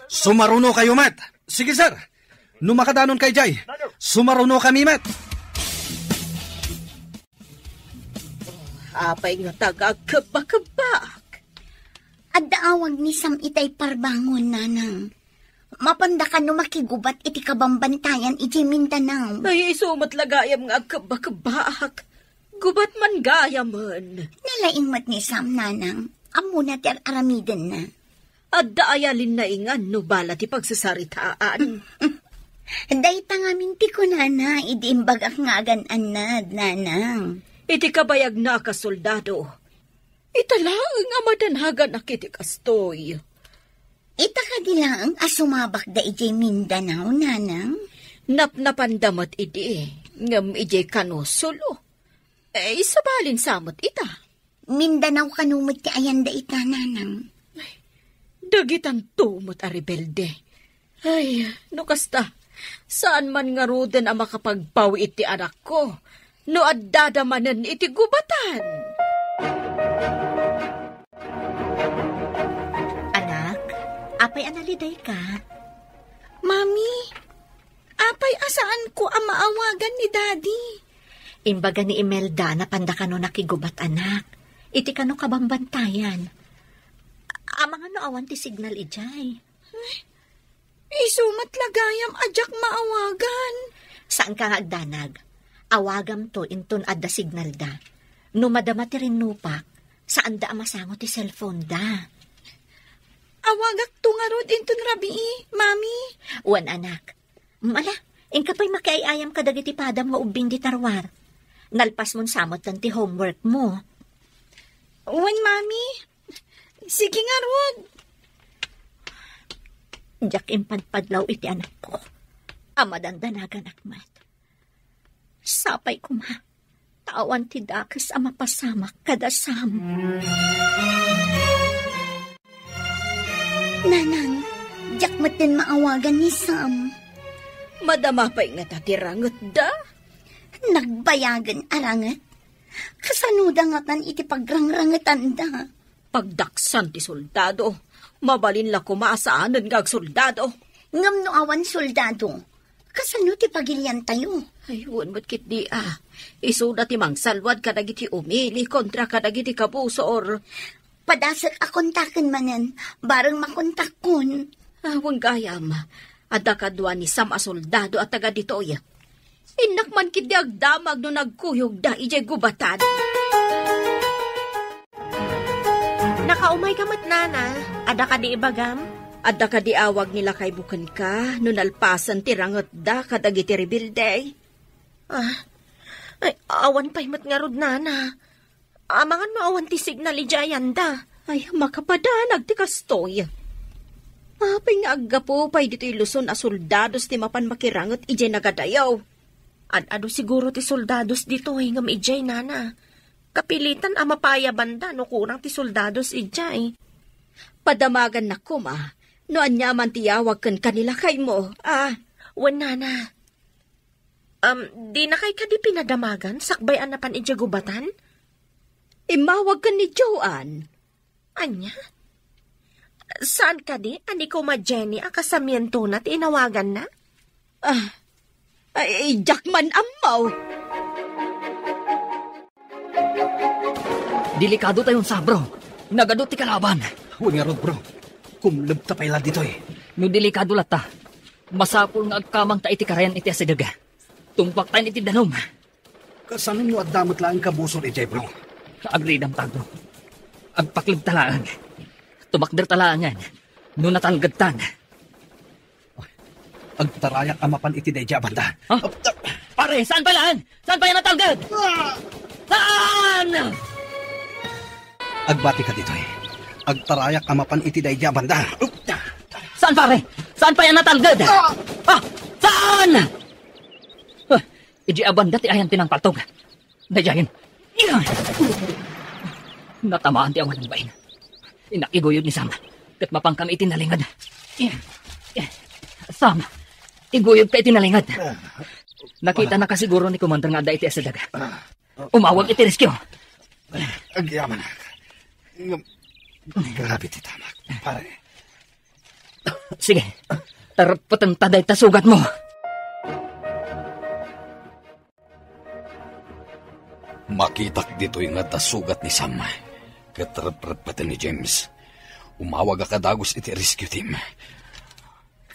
Sumarunokayo met. Sige, sir. No makadanonka idiay, sumarunokami met. Apay ngata nga agkebba-kebbaak? Adda awag ni Sam itay parbangon, nanang. Mapanda kano makigubat iti kabambantayan iti Mindanao. Ay, isu met la gayam nga agkebba-kebbaak. Gubat man gayamen. Nalaing met ni Sam, nanang. Ammona ti ar-aramidenna. Adda aya linnaingan no bala ti pagsasaritaan. Dayta ngamin ti kunana idi imbagak nga agan-annad, nanang. Iti kabayagna a kasoldado, ita laeng a madanaganak iti kastoy. Ita kadi laeng a sumabakda idiay Mindanao, nanang? Napnapanda met idi, ngem idiay kano solo. Eh, sabalin sa met ita. Mindanao kano met ti ayanda ita, nanang? Dagitanto met a rebelde. Ay, no kasta, saan man ngaruden a makapagpawi iti anakko no addada manen iti gubatan. Anak, apay a nalidayka? Mami, apay a saanko a maawagan ni Daddy? Imbaga ni Imelda a napanda kano nakigubat, anak. Iti kano kabambantayan. Amangan no awan ti signal idiay. Isu met la gayam a diak maawagan. Saanka nga agdanag. Awagamto inton adda signalda. No madama ti rinnupak, saanda a masango ti cellphone-da. Awagakto ngarud inton rabii, Mami. Wen, anak. Mm, ala, inka pay makiay-ayam kadagiti padam nga ubbing dita ruar. Nalpasmon sa metten ti homework-mo. Wen, Mami. Sige ngarud. Diak impadpadlaw iti anakko a madandanaganak met. Sapay koma ta awan ti dakes a mapasamak kada Sam. Nanang, diak metten maawagan ni Sam. Madama pay ngata ti rangetda? Nagbayagen a ranget? Kasanoda ngatan iti pagrangrangetanda? Pagdaksan ti soldado. Mabalin la koma a saanen nga agsoldado. Ngem no awan soldado, kasano ti pagiliantayo? Ay, wen met ketdi a. Isuda ti mangsalwad kadagiti umili kontra kadagiti kabusor. Padasek a kontaken manen, bareng makontakkon. Ah, wen gayam, adda kadua ni Sam a soldado a taga ditoy. Innak man ketdi agdamag no nagkuyogda idiay gubatan. Nakaumayka met, nana. Adda kadi ibagam? Adda kadi awag ni lakaymo kenka no nalpasen ti rangetda kadagiti rebelde? Ah, ay, awan pay met ngarud, nana. Amangan no awan ti signal idiay ayanda. Ay, makapadanag ti kastoy. Apay nga aggapu pay ditoy Luzon a soldados ti mapan makiranget idiay nagadayaw? Ad-adu siguro ti soldados ditoy ngem idiay, nana. Kapilitan a mapayabanda no kurang ti soldados idiay. Padamagannak koma no ania man ti yawag kenka ni lakaymo, a. Wen, nana. Um, dinakay kadi pinadamagan sakbay a napan idiay gubatan? Immawag ken ni Joan. Ania? Saan kadi a ni Kuma Jenny a kasamientona ti inawaganna? Ah, ay, diak man ammo. Delikado tayon sa, bro. Nagadu ti kalaban. Wen ngarud, bro. Kumlebta pay la ditoy. No delikado latta, masapul nga agkamangta iti karayan iti asideg. Tungpaktayon iti danum. Kasano no adda met laeng kabusor idiay, bro? Agridamta, bro. Agpaklebta laeng. Tumakderta laengen no natalgedtan. Agtarayak a mapan iti daydi a banda. Ha? Pare, saan pay laeng? Saan pay a natalged? Ah! Saan? Agbatika ditoy. Agtarayak a mapan iti daydi a banda. Saan, pare? Saan pay a natalged? Ah! Ah! Saan? Ah, idi a banda ti ayan ti nangpaltog. Daydiayen. Natamaan ti awan ng bain. Innak iguyod ni Sam. Ket mapankami iti nalinged. Sam, iguyogka iti nalinged. Nakitanaka siguro ni Commander nga adda iti asideg. Umawag iti rescue. Agyamanak. Ngem, grabe ti tamak, pare. Sige, tarpeten ta dayta sugatmo. Makitak ditoy nga adda sugat ni Sam, ket reprepeten ni James. Umawagak a dagus iti rescue team.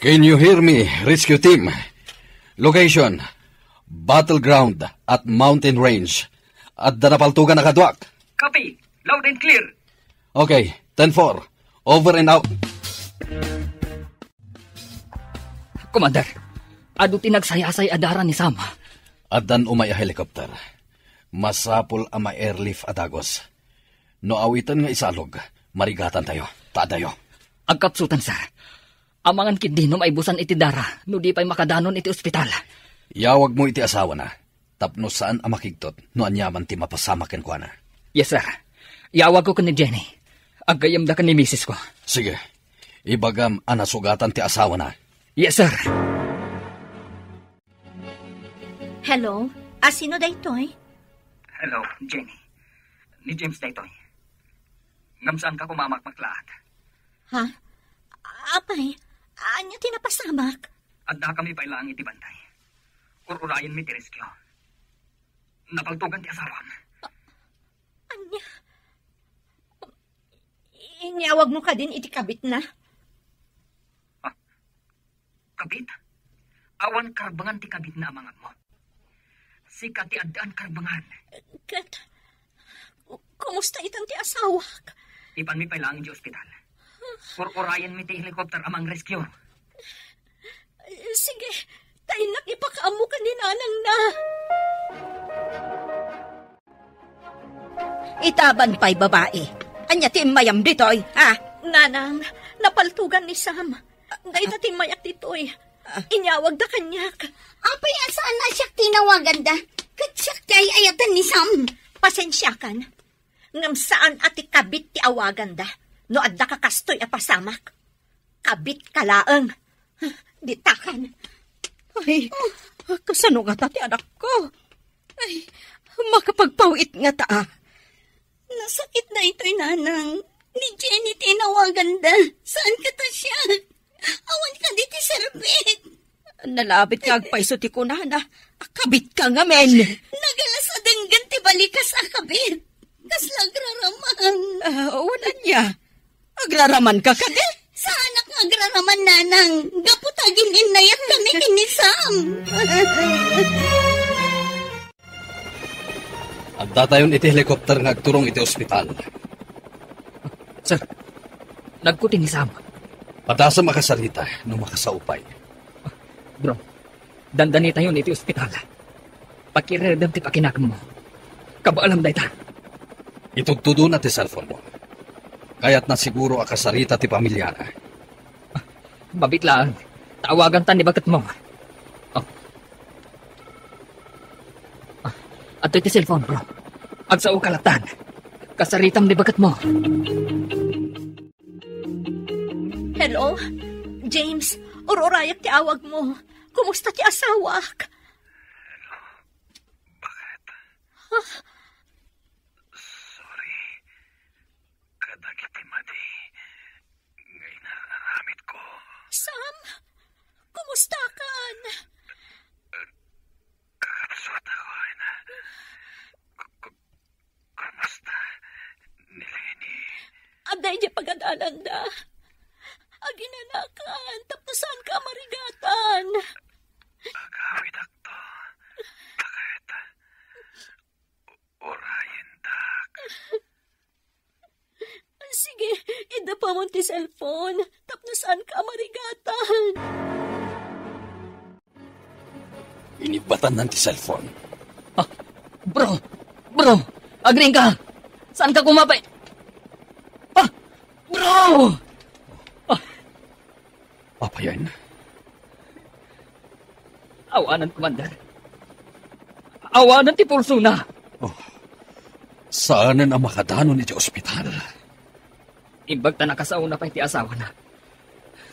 Can you hear me, rescue team? Location, battleground at mountain range. Adda napaltugan a kaduak. Copy. Loud and clear. Okay, ten four. Over and out. Commander, adu ti nagsayasay a dara ni Sam. Addan umay a helicopter. Masapul a ma-airlift a dagus. No awiten nga isalog, marigatantayo. Ta adayo. Agkapsutan, sir. Amangan ketdi no maibusan iti dara, no di pay makadanon iti ospital. Yawagmo iti asawana, tapno saan a makigtot no aniaman ti mapasamak kenkuana. Yes, sir. Yawagko ken ni Jenny. Aggayyemda ken ni misis ko. Sige. Ibagam a nasugatan ti asawana. Yes, sir. Hello? A, sino daytoy? Hello, Jenny. Ni James daytoy. Ngem saanka koma a makmaklaat. Ha? Apay, ania ti napasamak? Addakami pay laeng iti bantay. Ur-urayenmi ti rescue. Napaltugan ti asawam. Ania? Inyawagmo kadin iti kabitna? Ah, kabit? Awan karbengan ti kabitna a manganmo. Sika ti addaan karbengan. Ket, kumusta itan ti asawak? Ipanmi pay laeng idiay ospital. Ur-urayenmi ti helicopter a mang-rescue. Sige, ta innak ipakaammo ken ni nanangna. Itaban pay, babai. Ania ti immayam ditoy, ha? Nanang, napaltugan ni Sam. Dayta ti immayak ditoy. Inyawagda kaniak. Apay a saan a siak ti inawaganda? Ket siak ti ay-ayaten ni Sam. Pasensiakan. Ngem saan a ti kabit ti awaganda no adda kakastoy a pasamak. Kabitka laeng. Ditakan. Ay, kasano ngata ti anakko? Ay, makapagpawit ngata, a. Nasakit daytoy, nanang. Ni Jenny ti inawaganda. Saan kata siak? Awan kadi ti serbik. Nalabit nga agpayso ti kunana. Kabitka ngamin. Nagalas a denggen ti balikas a kabit. Kasla agraraman. Ah, wen ania? Agraraman ka kadi? Saanak nga agraraman, nanang. Gapu ta agin-innayat kami ken ni Sam. Addatayon iti helicopter nga agturong iti ospital. Sir, nagkuti ni Sam. Padasem a kasarita no makasao pay. Bro, dandanitayon iti ospital. Pakiredem ti pakinakemmo. Kabaelam dayta. Itudtudona ti cellphone mo. Kayatna siguro a kasarita ti pamiliana. Mabit laeng. Tawaganta ni baketmo. Oh. Ah, adtoy ti cellphone, bro. Agsaoka lattan. Kasaritam ni baketmo. Hello? James, ur-urayak ti awagmo. Kumusta ti asawak? Hello? Bakit? Ah? Sorry. Kadagiti madi nga inar-aramidko. Sam? Kumustakan? Kakabsat ako, Ina. Ku-, ku-, kumusta ni Lenny? Adda idiay pagadalanda. Aginanakan, tapno saanka a marigatan. Agawidakto. Bakit? Urayendak. Sige, iddapamon ti cellphone tapno saanka a marigatan. Inibatannan ti cellphone. Ah, bro! Bro! Agriingka! Saanka koma pay-, ah! Bro! Ah! Apayen? Awanen, Commander. Awanen ti pulsona. Oh. Saanen a makadanon iti ospital. Imbag ta nakasaona pay ti asawana.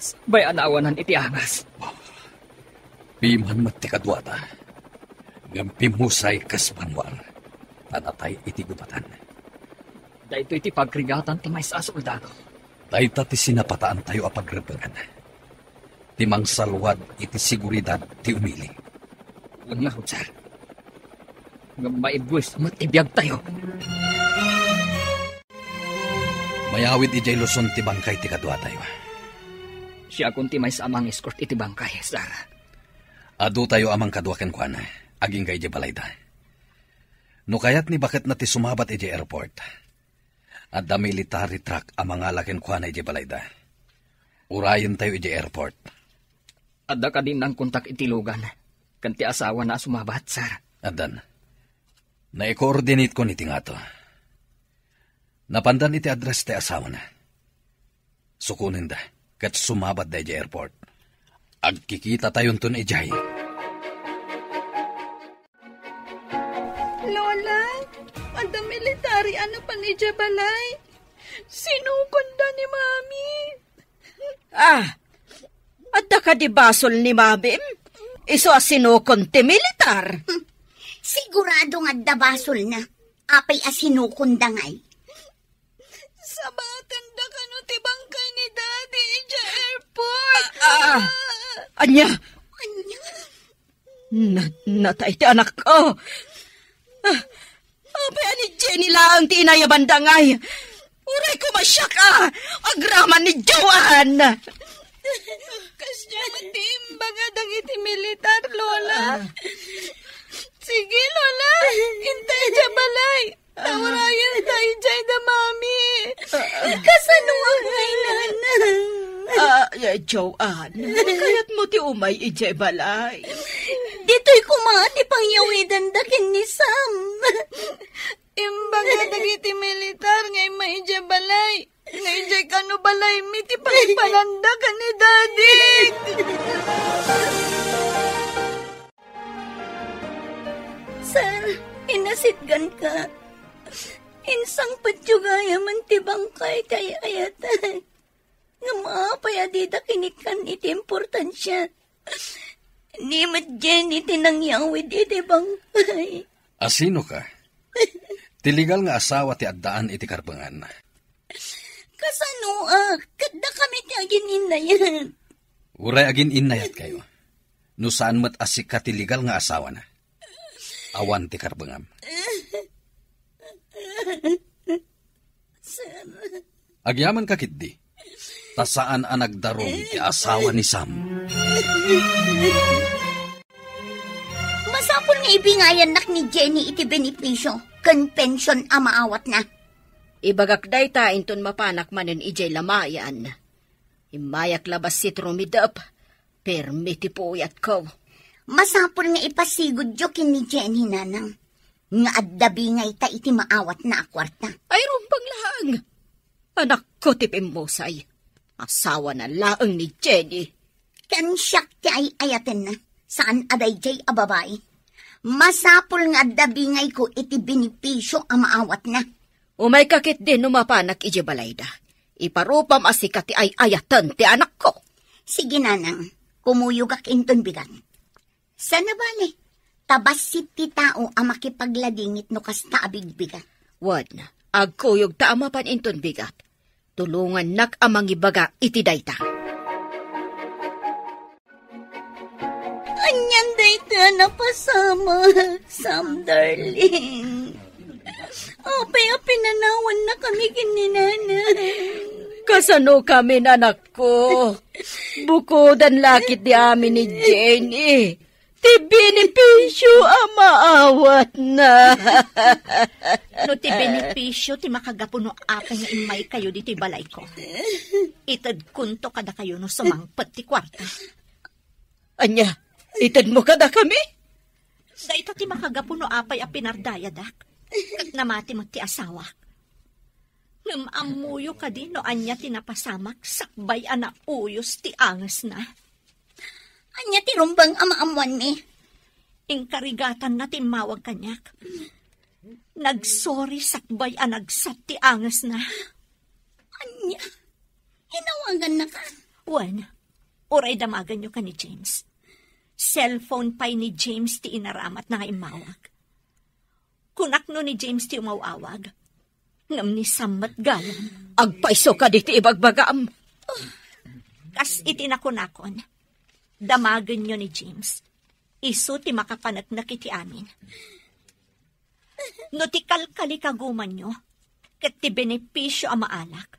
Sakbay a naawanan iti angas. Piman met ti kaduada. Ngem pimmusay kas banwar. Ta natay iti gubatan. Daytoy ti pagrigatan ti maysa a soldado. Dayta ti sinapataantayo a pagrebbengan. Ti mangsalwad iti seguridad ti umili. Wen ngarud, sir. Ngem maibus met ti biagtayo. Mayawid idiay Luzon ti bangkay ti kaduatayo. Siakon ti maysa a mang-escort iti bangkay, sir. Adutayo a mangkadua kenkuana, agingga idiay balayda. No kayat ni baketna ti sumabat idiay airport, adda military truck a mangala kenkuana idiay balayda. Urayentayo idiay airport. Adda kadi nangkontak iti Logan ken ti asawana a sumabat, sir? Addan. Naikoordinatekon iti ngato. Napandan iti address ti asawana. Sukonenda ket sumabatda idiay airport. Agkikitatayonton idiay. Lola, adda military a napan idiay balay. Sinukonda ni Mami. Ah, adda kadi basol ni Mabim? Isu a sinukon ti militar. Hmm. Sigurado nga adda basolna. Apay a sinukonda ngay? Sabatenda kano ti bangkay ni Daddy idiay airport. Ah, ah. Ania? Ania? Na-, natay ti anakko. Ah, apay a ni Jenny laeng ti inayabanda ngay? Uray koma siak a agraman ni Joan. Kasdiay ti imbaga dagiti militar, Lola. Ah. Sige, Lola. Intay idiay balay. Taurayen ta idiay da, Mami. Kasano nga kailangan? Ah, eh, Joan, kayatmo ti umay idiay balay? Ditoy koma ti pangyawidanda ken ni Sam. Imbaga dagiti militar nga immay idiay balay. Nga idiay kano balaymi ti pangipananda ken ni Daddy. Sir, inasitganka. Insangpetyo gayamen ti bangkay ti ay-ayatay. Ngem apay a dida kinikkan iti importansia? Ni met Jenny ti nangyawid iti bangkay. Asinoka? Ti legal nga asawa ti addaan iti karbengan. Kasanoak? Ket dakami ti agin-innayat. Uray agin-innayatkayo. No saan met a sika ti legal nga asawana. Awan ti karbengam. Sir. Agyamankak ketdi. Ta saan a nagdarum ti asawa ni Sam. Masapul nga ibingayannak ni Jenny iti benepisio ken pension a maawatna. Ibagak dayta inton mapanak manen idiay lamayan. Immayak la bassit rumidep, permi ti puyatko. Masapul nga ipasigudyo ken ni Jenny, Nanang, nga adda bingayta iti maawatna a kuarta. Ay, rumbeng laeng. Anakko ti pimmusay. Asawana laeng ni Jenny. Ken siak ti ay-ayatenna, saan a daydiay a babai. Masapul nga adda bingayko iti benepisio a maawatna. Umayka ketdi no mapanak idiay balayda. Iparupam a sika ti ay-ayaten ti anakko. Sige, Nanang, kumuyogak inton bigat. Saan a bale, ta bassit ti tao a makipagladingit no kasta a bigbigat. Wen, agkuyogta a mapan inton bigat. Tulongannak a mangibaga iti dayta. Anian dayta a napasamak, Sam darling? Apay a pinanawannakami ken ni Nanang? Kasano kami, anakko? Bukodan la ketdi amin ni Jenny ti benepisio a maawatna. No ti benepisio ti makagapu no apay nga immaykayo ditoy balayko, itedkonto kadakayo no sumangpet ti kuarta. Ania, itedmo kadakami? Dayta ti makagapu no apay a pinardayadak, ket namati met ti asawak. Ngem ammoyo kadi no ania ti napasamak sakbay a nauyos ti angesna? Ania ti rumbeng a maammoanmi? Inkarigatanna ti immawag kaniak. Nagsorry sakbay a nagsat ti angesna. Ania? Inawagannaka? Wen, uray damagenyo ken ni James. Cellphone pay ni James ti inaramatna nga immawag. Kunakno ni James ti umaw-awag. Ngem ni Sam met gayam. Agpayso kadi ti ibagbagam. Kas iti nakunakon, damagenyo ni James. Isu ti makapaneknek iti amin. No ti kalkalikagumanyo ket ti benepisio a maalak,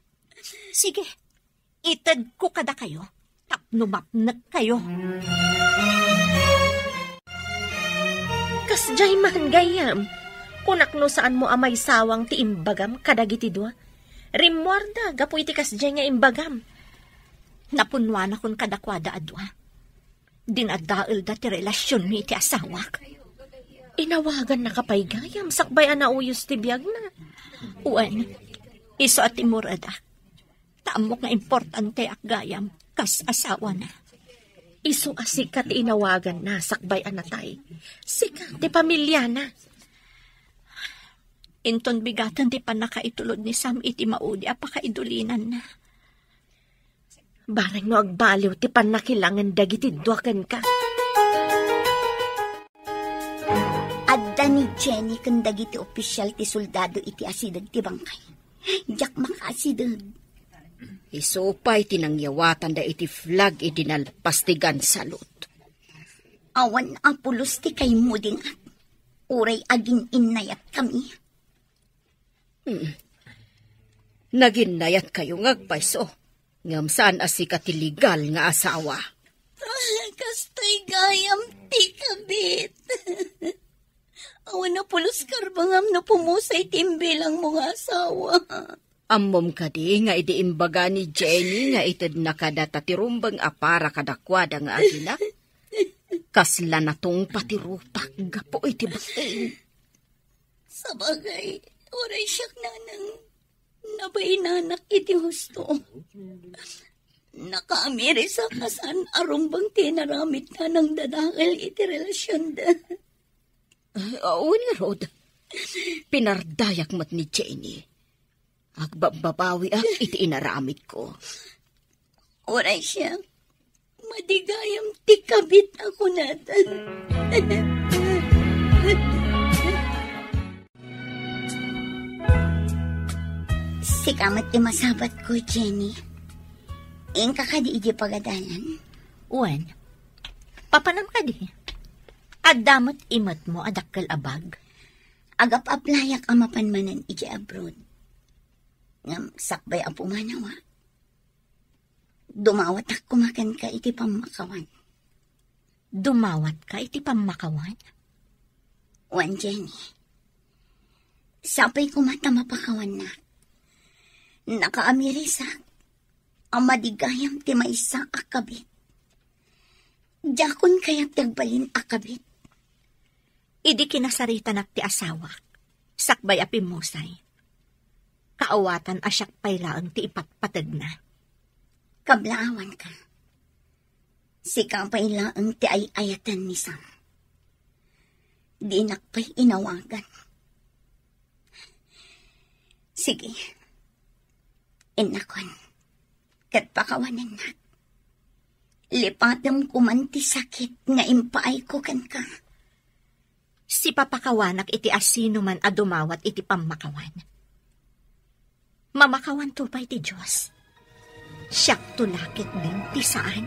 sige, itedko kadakayo tapno mapnekkayo. Kasdiay man gayam, kunak no saanmo a maisawang ti imbagam kadagiti dua. Rimmuarda gapu iti kasdiay nga imbagam. Napunnuanakon kadakuada a dua. Dinadaelda ti relasionmi iti asawak. Inawagannaka pay gayam sakbay a nauyos ti biagna. Wen, isu a timmuredak. Ta ammok nga importanteak gayam kas asawana. Isu a sika ti inawaganna sakbay a natay. Sika ti pamiliana. Inton bigaten ti pannakaitulod ni Sam iti maudi a pakaidulinanna. Bareng no agbaliw ti pannakilangen dagiti dua kenka. Adda ni Jenny ken dagiti opisial ti soldado iti asideg ti bangkay. Diak makaasideg. Isu pay ti nangyawatanda iti flag idi nalpas ti gun salute. Awan a pulos ti kaimudingak. Uray agin-innayatkami. Hmm. Naginnayatkayo nga agpayso, ngem saan a sika ti legal nga asawa. Ah, kastoy gayam ti kabit. Awan a pulos karbengam no pumusay ti imbilangmo nga asawa. Ammom kadi nga idi imbaga ni Jenny nga itedna kadata ti rumbeng a para kadakuada nga agina? Kasla natungpa ti rupak gapu iti bain. Sabagay, uray siak nanang nabainanak iti husto. Nakaamirisak a saan a rumbeng ti inaramidna nang dadael iti relasionda. Ay, wen ngarud, pinardayak met ni Jenny. Agbabbabawiak iti inaramidko. Uray siak, madi gayam ti kabit a kunada. Sika met ti masabatko, Jenny. Inka kadi idiay pagadalan? Wen, papanam kadi? Adda met imetmo a dakkel a bag? Agap-aplayak a mapan manen idiay abroad. Ngem sakbay a pumanawa, dumawatak koma kenka iti pammakawan. Dumawatka iti pammakawan? Wen, Jenny. Sapay koma ta mapakawannak. Nakaamirisak a madi gayam ti maysa a kabit. Diakon kayat ti agbalin a kabit. Idi kinasaritanak ti asawak, sakbay a pimmusay, kaawatan a siak pay laeng ti ipatpategna. Kablaawanka. Sika pay laeng ti ay-ayaten ni Sam. Dinak pay inawagan. Sige. Innakon, ket pakawanennak. Lipatem koman ti sakit nga impaayko kenka. Sipapakawanak iti asinoman a dumawat iti pammakawan. Mamakawanto pay ti Dios. Siakto la ketdin ti saan.